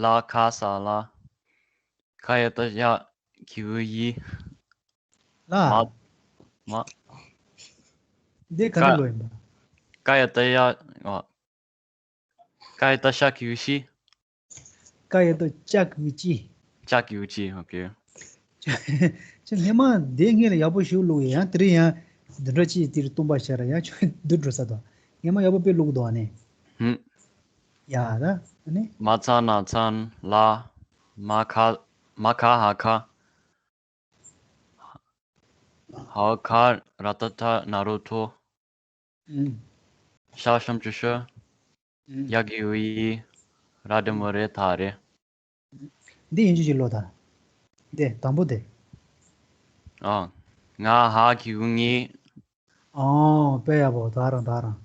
ལ་ག་ས་ལ། ག་ཡ་བཏགས་གཡ་གི་གུ་གཡི། ལ། མ། མ། འདི་ག་རེ་ཀ་ལོ་ཡིན་པ། ཀ་ཡ་བཏགས་གཡ། ཨ། ཀ་ཡ་བཏགས་ཤ་གི་གུ་ཤི། ཀ་ཡ་བཏགས་ཅ་གི་གུ་ཅི། ཅ་གི་གུ་ཅི། ཨོ་ཁེ། ཁྱེད་སྔས་མ་དེ་སྔས་ལ་ཡག་པོ་ཞིག་བླུགས་ཡང་དེ་རིང་ཡང་འདི་འདྲ་ཅིག་དེར་སྟོང་པ་ཤར་ཡང་ཁྱོད་འདི་འགྲོ་ས་དང་། སྔས་མ་ཡག་པོ་དཔེ་བླུགས་འདུག་ཨ་ནི། ཧུམ། ཡ་ད་ཨ་ནི། མ་ཚ་ན་མཚན་ལ། མ་ག་མ་ག་ཧ་ག་ཧ་ག་ར་བཏགས་གྲ་ན་རོ་གྲོ། ཨུམ། ཤ་ཞབས་ཀྱུ་ཤུ། ཨུམ། ཡ་གི་གུ་ཡི། ར་འགྲེང་བུ་རེ་ད་རེད། འདི་ཡིན་རྒྱུ་ཞིག་ལོ་ད། འདི་དང་པོ་དེ། ཨ། ང་ཧ་གི་གུ་ངི། ཨོ་དཔེ་ཡག་པོ། ད་རང་ད་རང་།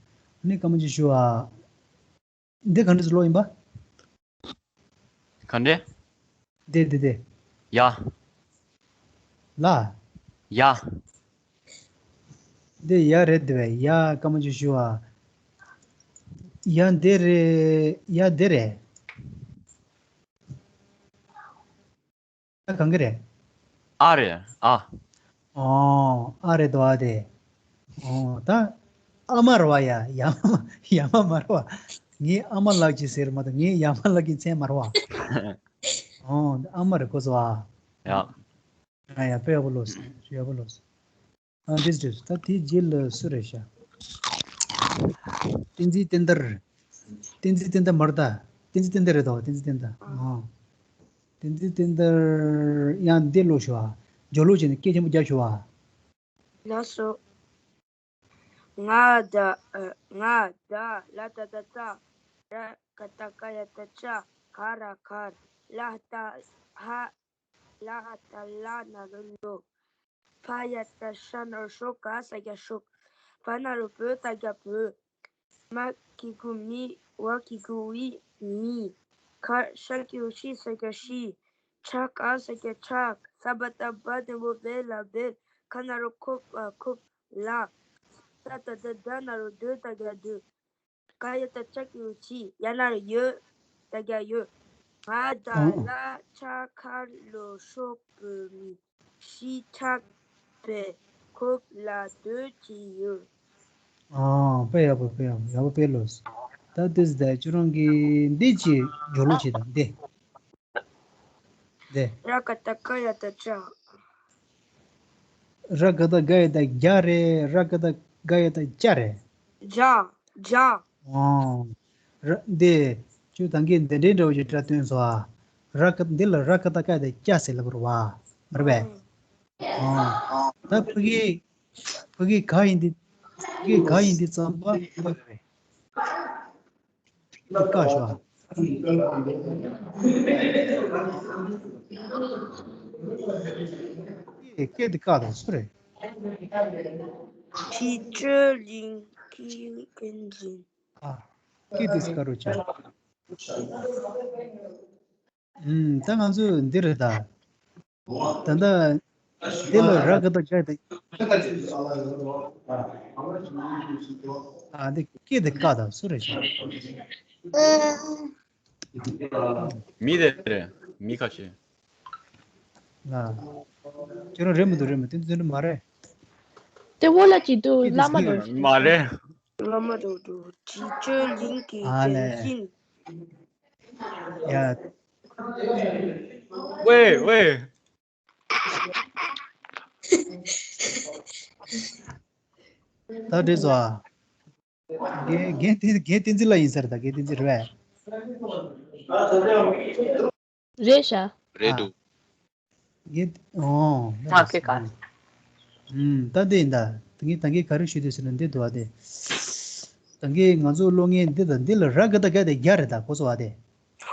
ནི་སྐར་མ་ཅིག་ཞུ་ཨ། འདི་ག་འདྲ་ཞིག་ཀློག་ཡིན་པ། ག་འདྲ། འདི་འདི་འདི། ཡ། ལ། ཡ། འདི་ཡ་རེད་འདི་བས། ཡ་སྐར་མ་ཅིག་ཞུ་ཨ། ཡ་འདི་རེད། ཡ་འདི་རེད། ད་གང་གི་རེད། ཨ་རེད་ཨ། ཨོ། ཨ་རེད་དོ་ཨ་དེ། ཨོ་ད། ཨ་མ་རེད་བ་ཡ། ཡ་མ་ཡ་མ་མ་རེད་བ། ངའི་ཨ་མ་ལགས་ཀྱིས་ཟེར་མ་གཏོགས་ངའི་ཡ་མ་ལགས་ཀྱི་མཚན་མ་རེད་བ། ཨོ་ཨ་མ་རེད་གོ་སོང་ཨ། ཡ། ཨ་ཡ་དཔེ་ཡག་པོ་ལོས། ཡག་པོ་ལོས། ཨ་འདྲིས་འདྲིས། ད་དེའི་རྗེས་ལ་སུ་རེད་ཤག་བསྟན་འཛིན་བསྟན་དར། བསྟན་འཛིན་བསྟན་དར་མ་རེད་ད། བསྟན་འཛིན་བསྟན་དར་རེད་དོ། བསྟན་འཛིན་བསྟན་དར། ཨོ། བསྟན་འཛིན་བསྟན་དར་ཡང་འདི་ཀློག་ཤོག་ཨ། སྦྱོར་ཀློག་བྱས་ནས་སྐད་ཆེན་པོ་རྒྱབ་ཤོག་ཨ། ལགས་སོ། ང་ད་ཨ། ང་ད་ལ་ད་ད་ད། ར་ག་ད་ག་ཡ་ད་ཅ། ག་ར་གར། ལ་ད་ཧ། ལ་ད་ལ་ན་རོ་ལོ། ཕ་ཡ་ད་ཤ་ན་རོ་ཤོ། ག་ས་ཡ་ཤོག་བ་ན་རོ་བོ་ད་ཡ་བོད། མ་གི་གུ་མི། བ་གི་གུ་བི། མི། ག་ཤ་གི་གུ་ཤི་ས་ཡ་ཤི། ཆ་ག་ས་ཡ་ཆག་ས་བ་ད་བ་ན་རོ་བེ་ལ་བེད། ཁ་ན་རོ་ཁོ། ཨ། ཁོབ་ལ། ད་ད་ད་ད་ན་རོ་དོ་ད་ཡ་དོད། ག་ཡ་ད་ཅ་གི་གུ་ཅི། ཡ་ན་རོ་ཡོད། ད་ཡ་ཡོད། ང་ད་ལ་ཆ་ཁ་ལོ་ཤོ་བོད་མི། ཤི་ཆག་བེད། ཁོབ་ལ་དོད་ཅི་ཡོད། ཨ། དཔེ་ཡག་པོ། དཔེ་ཡག་པོ། ཡག་པོ་དཔེ་ལོས། ད་དེ་ཟེར་ད་ཁྱོད་རང་གིས་འདི་ཅི་སྦྱོར་ཀློག་བྱེད་དང་འདི། འདི། ར་ག་ད་ག་ཡ་ད་ཅ། ར་ག་ད་ག་ཡ་ད་རྒྱ་རེད། ར་ག་ད་ག་ཡ་ད་ཅ་རེད། རྒྱ། རྒྱ། ཨོ། ར། འདི། ཁྱོད་ད་གིན་འདི་འདྲའི་འདྲ་བོ་ཞིག་སྒྲ་བཏོན་སོང་ཨ། ར་ག། འདི་ལ་ར་ག་ད་ག་ཡ་ད་རྒྱ་ཟེར་ལབ་རེད་བ། མ་རེད་པས། ཨོ། ད་ཕ་གི། ཕ་གི་ག་ཡིན་འདི། ཕ་གི་ག་ཡིན་འདི་ཙམ་པ་ཡོད་རེད། འདི་བཀག་ཤོག་ཨ། སྐད་སྐད་འདི་བཀག་དང་སུ་རེད། ཕི་ཅི་ལིང་ཀི་ཀན་ལིང་། ཨ། སྐད་འདི་སྐད་རོ་ཆ། ཨུམ། ད་ང་ཚོས་འདི་རེད་ད། ད་ལྟ་འདི་ལ་ར་ག་ད་ག་ད། ཨ། འདི་སྐད་འདི་བཀག་དང་སུ་རེད་ཤག་མི་དེ་རེད། མི་ཁ་ཤས། ལ། ཁྱོད་རང་རེད་མི་འདུག་རེད་མི་འདུག་དེ་འདྲ་མ་རེད། དེ་བོ་ལ་ཅི་འདུག་སྐད་འདི་བླ་མ་སྐད་འདུག་མ་རེད། བླ་མ་འདུག་འདུག་ཅི་ཅོ་ལིང་གི་ཨ་ལས། ཀན་ལིང་། ཡ། ཝེ་ཝེ། ད་འགྲིག་སོང་ཨ། རྒན་རྒན་བསྟན་རྒན་བསྟན་འཛིན་ལགས་ཡིན་ས་རེད་ད། རྒན་བསྟན་འཛིན་རེད་པས། རེད་ཤག་རེད་འདུག་རྒན། ཨོ། ཨ་ཁེ་ཀ་ཨུམ། ད་འདི་ཡིན་ད། ད་ངས་ད་གིན་ག་རེ་ཞུ་འདོད་ཟེར་ན་འདི་འདུག་ཨ་དེ། ད་གིན་ང་ཚོ་ཀློག་མཁན་འདི་དང་འདི་ལ་ར་ག་ད་ག་ཡ་ད་རྒྱ་རེད་ད་གོ་སོང་ཨ་དེ། ཧ།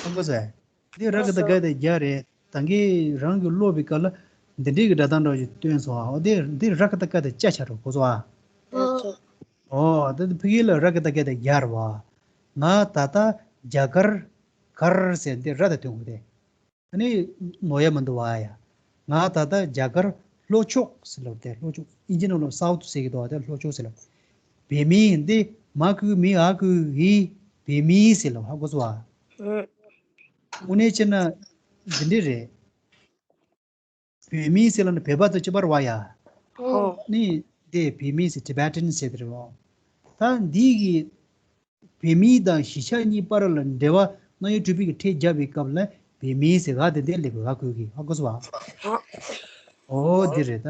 ཧ་གོ་སོང་ཨ། འདི་ར་ག་ད་ག་ཡ་ད་རྒྱ་རེད། ད་གིན་རང་གིས་ཀློག་པའི་སྐབས་ལ་འདི་འདྲའི་གི་སྒྲ་གདངས་འདྲ་བོ་ཞིག་བཏོན་སོང་ཨ། འོ་དེ་འདི་ར་ག་ད་ག་ཡ་ད་རྒྱ་ཆགས་འགྲོ་གོ་སོང་ཨ། ཨོ་ད་འདི་ཕ་གི་ལ་ར་ག་ད་ག་ཡ་ད་རྒྱ་རེད་བ། ང་ད་ལྟ་རྒྱ་གར། གར་ཟེར་འདི་ར་ད་ཐོན་གོ་དེ། ཨ་ནི་ནོར་ཡ་མི་འདུག་བ་ཡ། ང་ད་ལྟ་རྒྱ་གར་ལྷོ་ཕྱོགས་ཟེར་ལབ་དེ། ལྷོ་ཕྱོགས། ཨིན་ཇི་ནང་ལ་སའུ་ཐི་ཟེར་གི་འདུག་བ་དེ། ལྷོ་ཕྱོགས་ཟེར་ལབ། བོད་མི་འདི་མ་གུ་མི་ཨ་གུ་ཨི། བོད་མི་ཟེར་ལབ། ཧ་གོ་སོང་བ། ཨ། དངོས་གནས་བྱས་ན་འདི་འདྲ་རེད། བོད་མི་ཟེར་ལབ་ན་བོད་པ་དང་གཅིག་པ་རེད་བ་ཡ། ཨོ། ནི་དེ་བོད་མི་ཟེར། Tibetan ཟེར་དེ་རེད་བ། ད་འདི་གི་བོད་མི་དང་གཞིས་ཆགས་གཉིས་བར་ལ་འབྲེལ་བ་རྣམ་དབྱེ་གྲུབ་པའི་གི་ཕྲད་རྒྱག་པའི་སྐབས་ལ་བོད་མི་ཟེར་ག་དེ་དེ་སླེབས་ག་གོ་གི། ཧ་གོ་སོང་བ། ཨོ་དེ་རེད་ད།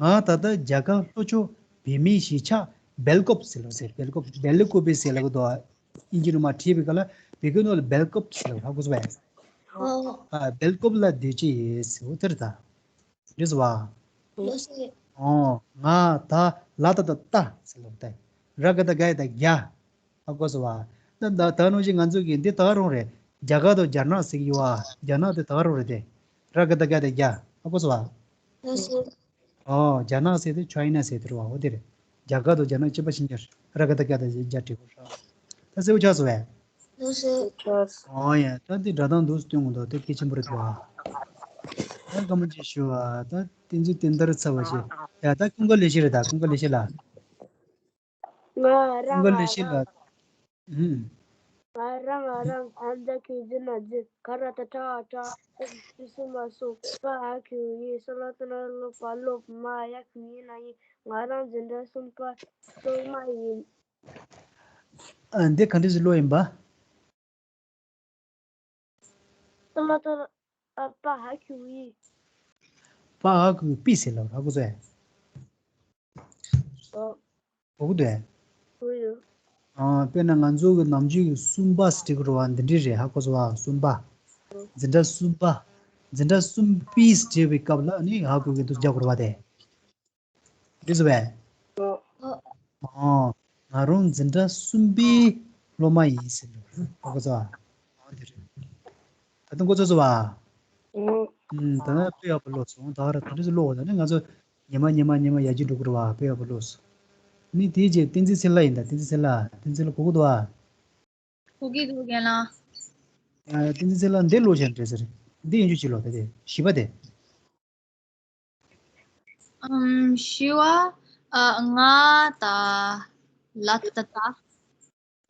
ང་ད་ལྟ་རྒྱ་གར་ལྷོ་ཕྱོགས་བོད་མིའི་གཞིས་ཆགས་སྦེལ་ཀོབ་ཟེར་ལབ་ཟེར། སྦེལ་ཀོབ། སྦེལ་ཀོབ་ཟེར་ལབ་གི་འདུག་ཨིན་ཇི་ནང་མར་བྲིས་པའི་སྐབས་ལ་བོད་སྐད་ནང་ལ་སྦེལ་ཀོབ་ཟེར་ལབ། ཧ་གོ་སོང་བས། ཨ། སྦེལ་ཀོབ་ལ་སྡོད་ཀྱི་ཡོད་ཟེར། འོ་དེ་རེད་ད། རེད་སོང་བ། ལགས་སེ། ཨོ། ང་ད་ལ་ད་ད་ལྟ་ཟེར་ལབ་ད། ར་ག་ད་ག་ཡ་ད་རྒྱ། ཧ་གོ་སོང་བ། ད་ད་ད་ནང་བཞིན་ང་ཚོ་གི་འདི་ད་ག་རང་རེད། རྒྱ་གར་དང་རྒྱ་ནག་ཟེར་གི་ཡོད་བ། རྒྱ་ནག་དེ་ད་ག་རང་རེད་དེ། ར་ག་ད་ག་ཡ་ད་རྒྱ། ཧ་གོ་སོང་བ། ལགས་སེ། ཨོ། རྒྱ་ནག་ཟེར་དེ་ཆའི་ན་ཟེར་དེ་རེད་བ། འོ་དེ་རེད། རྒྱ་གར་དང་རྒྱ་ནག་གཅིག་པ་གཅིག་རྐྱང་རེད། ར་ག་བཏགས་རྒྱ་བཏགས་རྒྱ་འབྲི་དགོས་ར། ད་གསལ་པོ་ཆགས་སོང་བས། ལགས་སོ། ཨོ་ཡ། ད་འདི་སྒྲ་གདངས་འདུག་སྟོན་དགོས་འདུག་དེ་གལ་ཆེན་པོ་རེད་འདུག་ཨ། ད་སྐར་མ་གཅིག་ཞུ་བ། ད་དེ་ཚོ་དེ་འདྲ་ཚར་བ་བྱས། ཡ། ད་ཀུན་དགའ་ལེགས་བཤད་རེད། ད་ཀུན་དགའ་ལེགས་བཤད་ལགས། ང་རང་ཀུན་དགའ་ང་ལེགས་བཤད་རང་ལགས། ཧུམ། ང་རང་ང་རང་ཨ་མཛའ་ཁྱོད་འཛིན་ན་འཛིན། ག་ར་ད་གྲ་གྲ། དེ་སུ་མ་སུ། པ་ཨ་ཁྱོད་ཡིན། ས་ལ་ཏུ་ན་ལོ་པ་ལོ། མ་ཡ་ཁྱོད་ཡིན་ན་ཡིན། ང་རང་འཛིན་གྲྭ་གསུམ་པ་སློབ་མ་ཡིན། ཨ། འདི་ག་འདྲ་ཞིག་ཀློག་ཡིན་པ། ཏ་ལ་ཏ་ལ། ཨ། པ་ཧ་གི་གུ་ཡི། པ་ཧ་གི་གུ་པི་ཟེར་ལབ་ར། ཧ་གོ་སོང་ངས། ཨོ། གོ་གི་འདུག་གས། གོ་ཡོད། ཨ། དཔེར་ན་ང་ཚོ་གི་ནམ་རྒྱུན་གྱི་གསུམ་པ་ཟེར་གྱི་རེད་བ། འདི་འདྲ་རེད། ཧ་གོ་སོང་བ། གསུམ་པ། འཛིན་གྲྭ་གསུམ་པ། འཛིན་གྲྭ་གསུམ་པི་ཟེར་བའི་སྐབས་ལ་ནི་ཧ་གི་གུ་འདི་རྒྱག་དགོས་རེད་བ་དེ། འགྲིག་སོང་བས། ཨོ། ཨོ། ང་རང་འཛིན་གྲྭ་གསུམ་པའི་སློབ་མ་ཡིན་ཟེར་ལབ། ཧ་གོ་སོང་ཨ། ཨོ། འདི་རེད། ད་དུང་གོ་ཚོད་སོང་བ། ཨོ། ཨུམ། ད་ནི་དཔེ་ཡག་པོ་ཀློག་སོང་། ད་ར་ད་འདྲ་ཞིག་ཀློག་ད་ནི་ང་ཚོ་ཉི་མ་ཉི་མ་ཉི་མ་ཡར་རྒྱས་འགྲོ་གི་རེད་བ། དཔེ་ཡག་པོ་ཀློག་སོང་། ནི་དེའི་རྗེས་བསྟན་འཛིན་ཚེ་ལྷ་ཡིན་ད། བསྟན་འཛིན་ཚེ་ལྷ། བསྟན་འཛིན་ལ་གོ་གི་འདུག་བ། གོ་གི་འདུག་རྒན་ལགས། ཨ། བསྟན་འཛིན་ཚེ་ལྷ་འདི་ཀློག་བྱས་འགྲིག་ས་རེད། འདི་ཡིན་རྒྱུ་ཅིག་ཀློག་ད། དེ་བཞི་པ་དེ། ཨམ། བཞི་པ། ཨ། ང་ད་ལ་ཏ་བཏགས་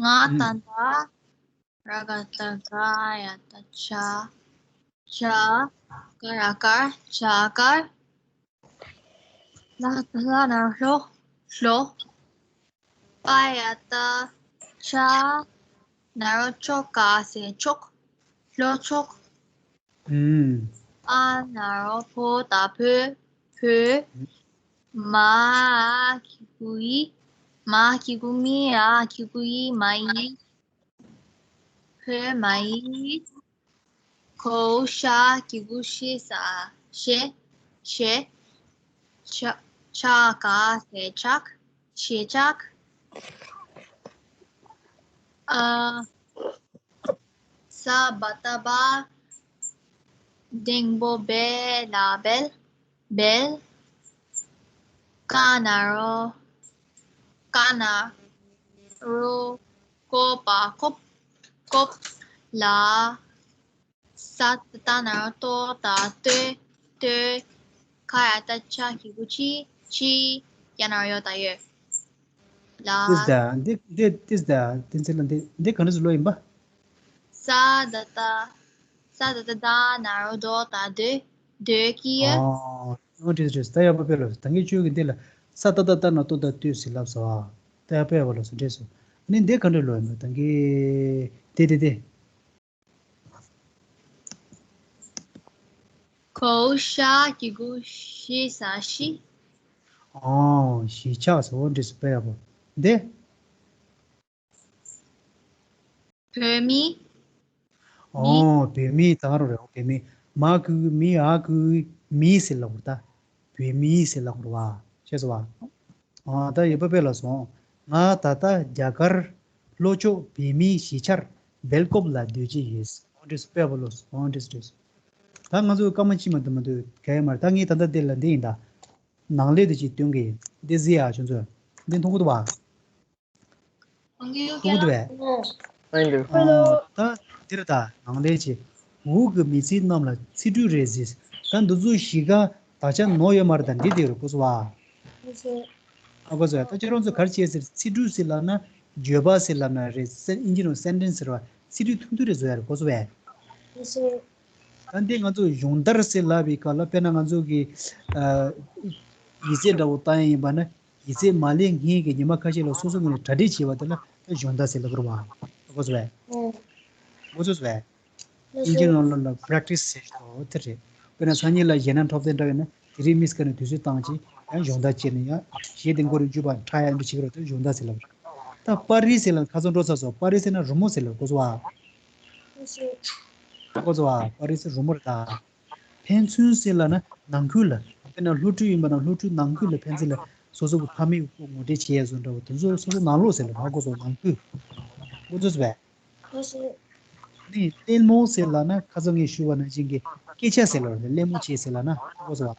ལྟ། ང་ད་ལྟ། ར་ག་བཏགས་རྒ། ཡ་བཏགས་ཡར། ཇ། ག་ར་རྒར། ཇ་གར། ལ་ཏ་ལ་ན་རོ་ལོ། ལོ། པ་ཡ་བཏགས་པ། ན་རོ་པོ། ག་ས་ཀྱོག་ལོ་ཀྱོག་ཨུམ། ཨ་ན་རོ་བོ་ད་བོད། བོད། མ་གི་གུ་མི། མ་གི་གུ་མི། འ་གི་གུ་འི། མ་འི། བོད་མ་འི། ག་ཞ་གི་གུ་ཞ་ས་ཞེ། ཞེ། ཆ། ཆ་ག་ས་ཆག་ཞེ་ཆག་ཨ། ས་བ་བཏགས་སྦ། འགྲེང་བུ་སྦེ་ལ་སྦལ། སྦལ། ཀ་ན་རོ། ཀ་ན་རོ་ཀོ་པ་ཀོབ། ཀོབ། ལ། ས་ཏ་བཏགས་ན་རོ་ཏོ་ད་སྟོད། སྟོད། ཁ་ཡ་བཏགས་ཁ་གི་གུ་ཁྱི། ཁྱི། ཡ་ན་རོ་ཡོ་ད་ཡོད། ལ། ཏིས་ད། འདི་འདི་ཏིས་ད། བསྟན་འཛིན་ལགས། འདི་འདི་ག་འདྲ་ཞིག་ཀློག་ཡིན་པ། ས་ད་བཏགས། ས་ད་བཏགས་སྡ་ན་རོ་སྡོ་ད་སྡོད། སྡོད་ཀྱི། ཨོ། ཨོ། འགྲིག་འགྲིག་ད་ཡག་པོ་དཔེ་ལ། ད་གིན་ཁྱོད་ཀྱིས་འདི་ལ་ས་ཏ་བཏགས་སྟ་ན་སྟོ་ད་སྟོད་ཟེར་ལབ་སོང་ཨ། ད་ཡག་པོ་ཡག་པོ་ལབ་སོང་། འགྲིག་སོང་། ཨ་ནི་འདི་ག་འདྲ་ཀློག་ཡིན་པ། ད་གིན་དེ་དེ་དེ། ག་ཞ་གི་གུ་ཞ་ས་ཞི། ཨོ། ཞི་ཆགས་སོང་། འགྲིག་སོང་། དཔེ་ཡག་པོ། འདི། བོད་མི། མི། ཨོ། བོད་མི་ད་རུང་རེད། བོད་མི། མ་གི་གུ་མི། འ་གི་གུ་མི་ཟེར་ལབ་དགོས་རེད་ད། བོད་མི་ཟེར་ལབ་དགོས་རེད་བ། ཤེས་སོང་བ། ཨོ། ད་ཡག་པོ་དཔེ་ལ་སོང་། ང་ད་ལྟ་རྒྱ་གར། ལྷོ་ཕྱོགས་བོད་མིའི་གཞིས་ཆགས་སྦེལ་ཀོབ་ལ་སྡོད་ཀྱི་ཡོད། ཨོ། འགྲིག་སོང་། དཔེ་ཡག་པོ་ཀློག་སོང་། ཨོ། འགྲིག་སོང་། འགྲིག་སོང་། ད་ང་ཚོ་སྐར་མ་གཅིག་མ་གཏོགས་མ་གཏོགས་ག་ཡོད་མ་རེད། ད་ངས་ད་ལྟ་འདི་ལ་འདི་ཡིན་ད། ནང་ལས་དེ་ཅིག་སྟོན་གྱི་ཡིན། འདི་གཟིགས་ཨ་ཁྱོད་ཚོས། འདི་མཐོང་གི་འདུག་བ། མཐོང་གི་འདུག་བས། Thank you. ཨ། ད་འདིར་ད་ནང་ལས་ཀྱི་འུ་གི་མི་ཚེ་རྣམས་ལ་ཚིག་འབྲུ་རེ་གཟིགས། ད་འདི་ཚོ་གཞིས་ཀ་དག་ཆ་ནོར་ཡོད་མ་རེད། ད་འདི་དེ་རུ་གོ་སོང་བ། ཨ། གོ་སོང་བས། ད་ཁྱེད་རང་ཚོ་ག་རེ་བྱས་ཟེར། ཚིག་འབྲུ་ཟེར་ལབ་ན་བརྗོད་པ་ཟེར་ལབ་ན་རེད། སེ། ཨིན་ཇི་ནང་སེན་ཊེན་སི་ཟེར་བ། ཚིག་འབྲུ་ཐུང་ཐུང་རེ་བཟོ་ཡ་རེད། གོ་སོང་བས། ད་འདི་ང་ཚོ་སྦྱོང་བརྡར་ཟེར་ལབ་པའི་སྐབས་ལ། དཔེར་ན་ང་ཚོ་གི། ཨ། ཡིག་ཚད་འདྲ་བོ་བཏང་ཡ་ཡིན་པ་ན། ཡིག་ཚད་མ་སླེབས་སྔོན་གྱི་ཉི་མ་ཁ་ཤས་ལ་སོ་སོ་ངོས་ནས་གྲ་སྒྲིག་བྱས་པ་དེ་ལ་ད་སྦྱོང་བརྡར་ཟེར་ལབ་ཀྱི་རེད་བ། གོ་སོང་བས། ཨོ། གོ་སོང་བས། ཨིན་ཇི་ནང་ལ་ལ་པྲེག་ཊི་སི་ཟེར་གྱི་འདུག་དེ་རེད། དཔེར་ན་སང་ཉིན་ལ་གཞས་སྣ་འཁྲབ་སྟོན་འདྲ་ཡོད་ན། དེ་རིང་མི་སི་ཀ་ནས་དུས་ཚོད་བཏང་བྱས་ཡང་སྦྱོང་བརྡར་བྱས་ནས། ཡང་གཞས་དེ་མགོ་རུ་འཇུས་པ་འཁྲབ་ཡ་འདི་བྱེད་ཀྱི་རེད། དེ་སྦྱོང་བརྡར་ཟེར་ལབ་རེད། ད་པར་རིས་ཟེར་ལབ་ཁ་སང་འགྲོ་ཚར་སོང་། པར་རིས་ཟེར་ན་རི་མོ་ཟེར་ལབ། གོ་སོང་བ། གོ་སོང་བ། པར་རིས་ཟེར་རི་མོ་རེད་ད། ཕན་ཚུན་ཟེར་ལབ་ན་ནང་ཁུལ་ལ། དཔེར་ན་སློབ་ཕྲུག་ཡིན་པ་ན་སློབ་ཕྲུག་ནང་ཁུལ་ལ་ཕན་ཚུན་ལ་སོ་སོ་གི་ཕ་མས་ངོ་སྤྲོད་བྱེད་ཡ་བཟོ་འདྲ་བོ་དེ་ཚོ་སོ་སོ་ནང་ལོགས་ཟེར་ལབ། ཧ་གོ་སོང་། ནང་ཁུལ། གོ་ཚོད་བས། ནི་གླེང་མོལ་ཟེར་ལབ་ན་ཁ་སང་ངས་ཞུས་པ་ནང་བཞིན་གྱི་སྐད་ཆ་ཟེར་ལབ་རེད། གླེང་མོལ་བྱེད་ཟེར་ལབ་ན། ཧ་གོ་སོང་བ།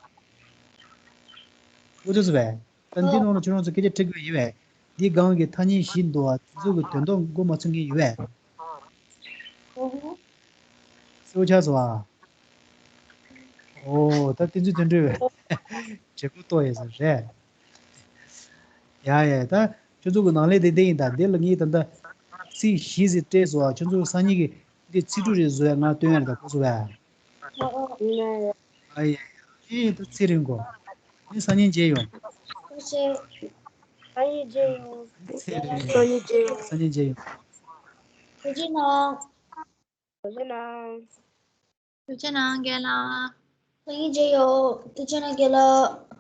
གོ་ཚོད་བས། ད་འདི་ནང་ལ་ཁྱོད་རང་ཚོ་སྐད་ཆ་འདྲི་དགོས་ཡིན་པས། འདི་སྒང་གི་ཐ་སྙད་བཞི་འདུག་བ། དེ་ཚོ་གི་དོན་དག་མགོ་མ་ཚོས་མཁན་ཡོད་པས། གསལ་པོ་ཆགས་སོང་བ། ཨོ་ད་དེ་ཚོ་དོན་འགྲོ་བས། བྱེད་སྒོ་གཏོགས་ཡོད་ས་རེད། ཡ་ཡ། ད་ཁྱོད་ཚོ་གི་ནང་ལས་དེ་འདི་ཡིན། ད་འདི་ལ་ངས་ད་ལྟ་ཚིག་བཞི་ཟིག་སྤྲད་སོང་བ། ཁྱོད་ཚོ་སང་ཉིན་གི་འདི་ཚིག་གྲུབ་རེ་བཟོ་ཡ་ང་སྟོན་ཡ་རེད། ད་གོ་སོང་བས། ཨ་ཡ་ཡ། ཨེ་ད་ཚེ་རིང་གོ། ངས་སང་ཉིན་མཇལ་ཡོང་། སང་ཉིན་མཇལ་ཡོང་། ཚེ་རིང་། སང་ཉིན་མཇལ་ཡོང་། སང་ཉིན་མཇལ་ཡོང་། ཐུགས་རྗེ་གནང་། ཐུགས་རྗེ་གནང་། ཐུགས་རྗེ་གནང་རྒན་ལགས། སང་ཉིན་མཇལ་ཡོང་། ཐུགས་རྗེ་གནང་རྒན་ལགས།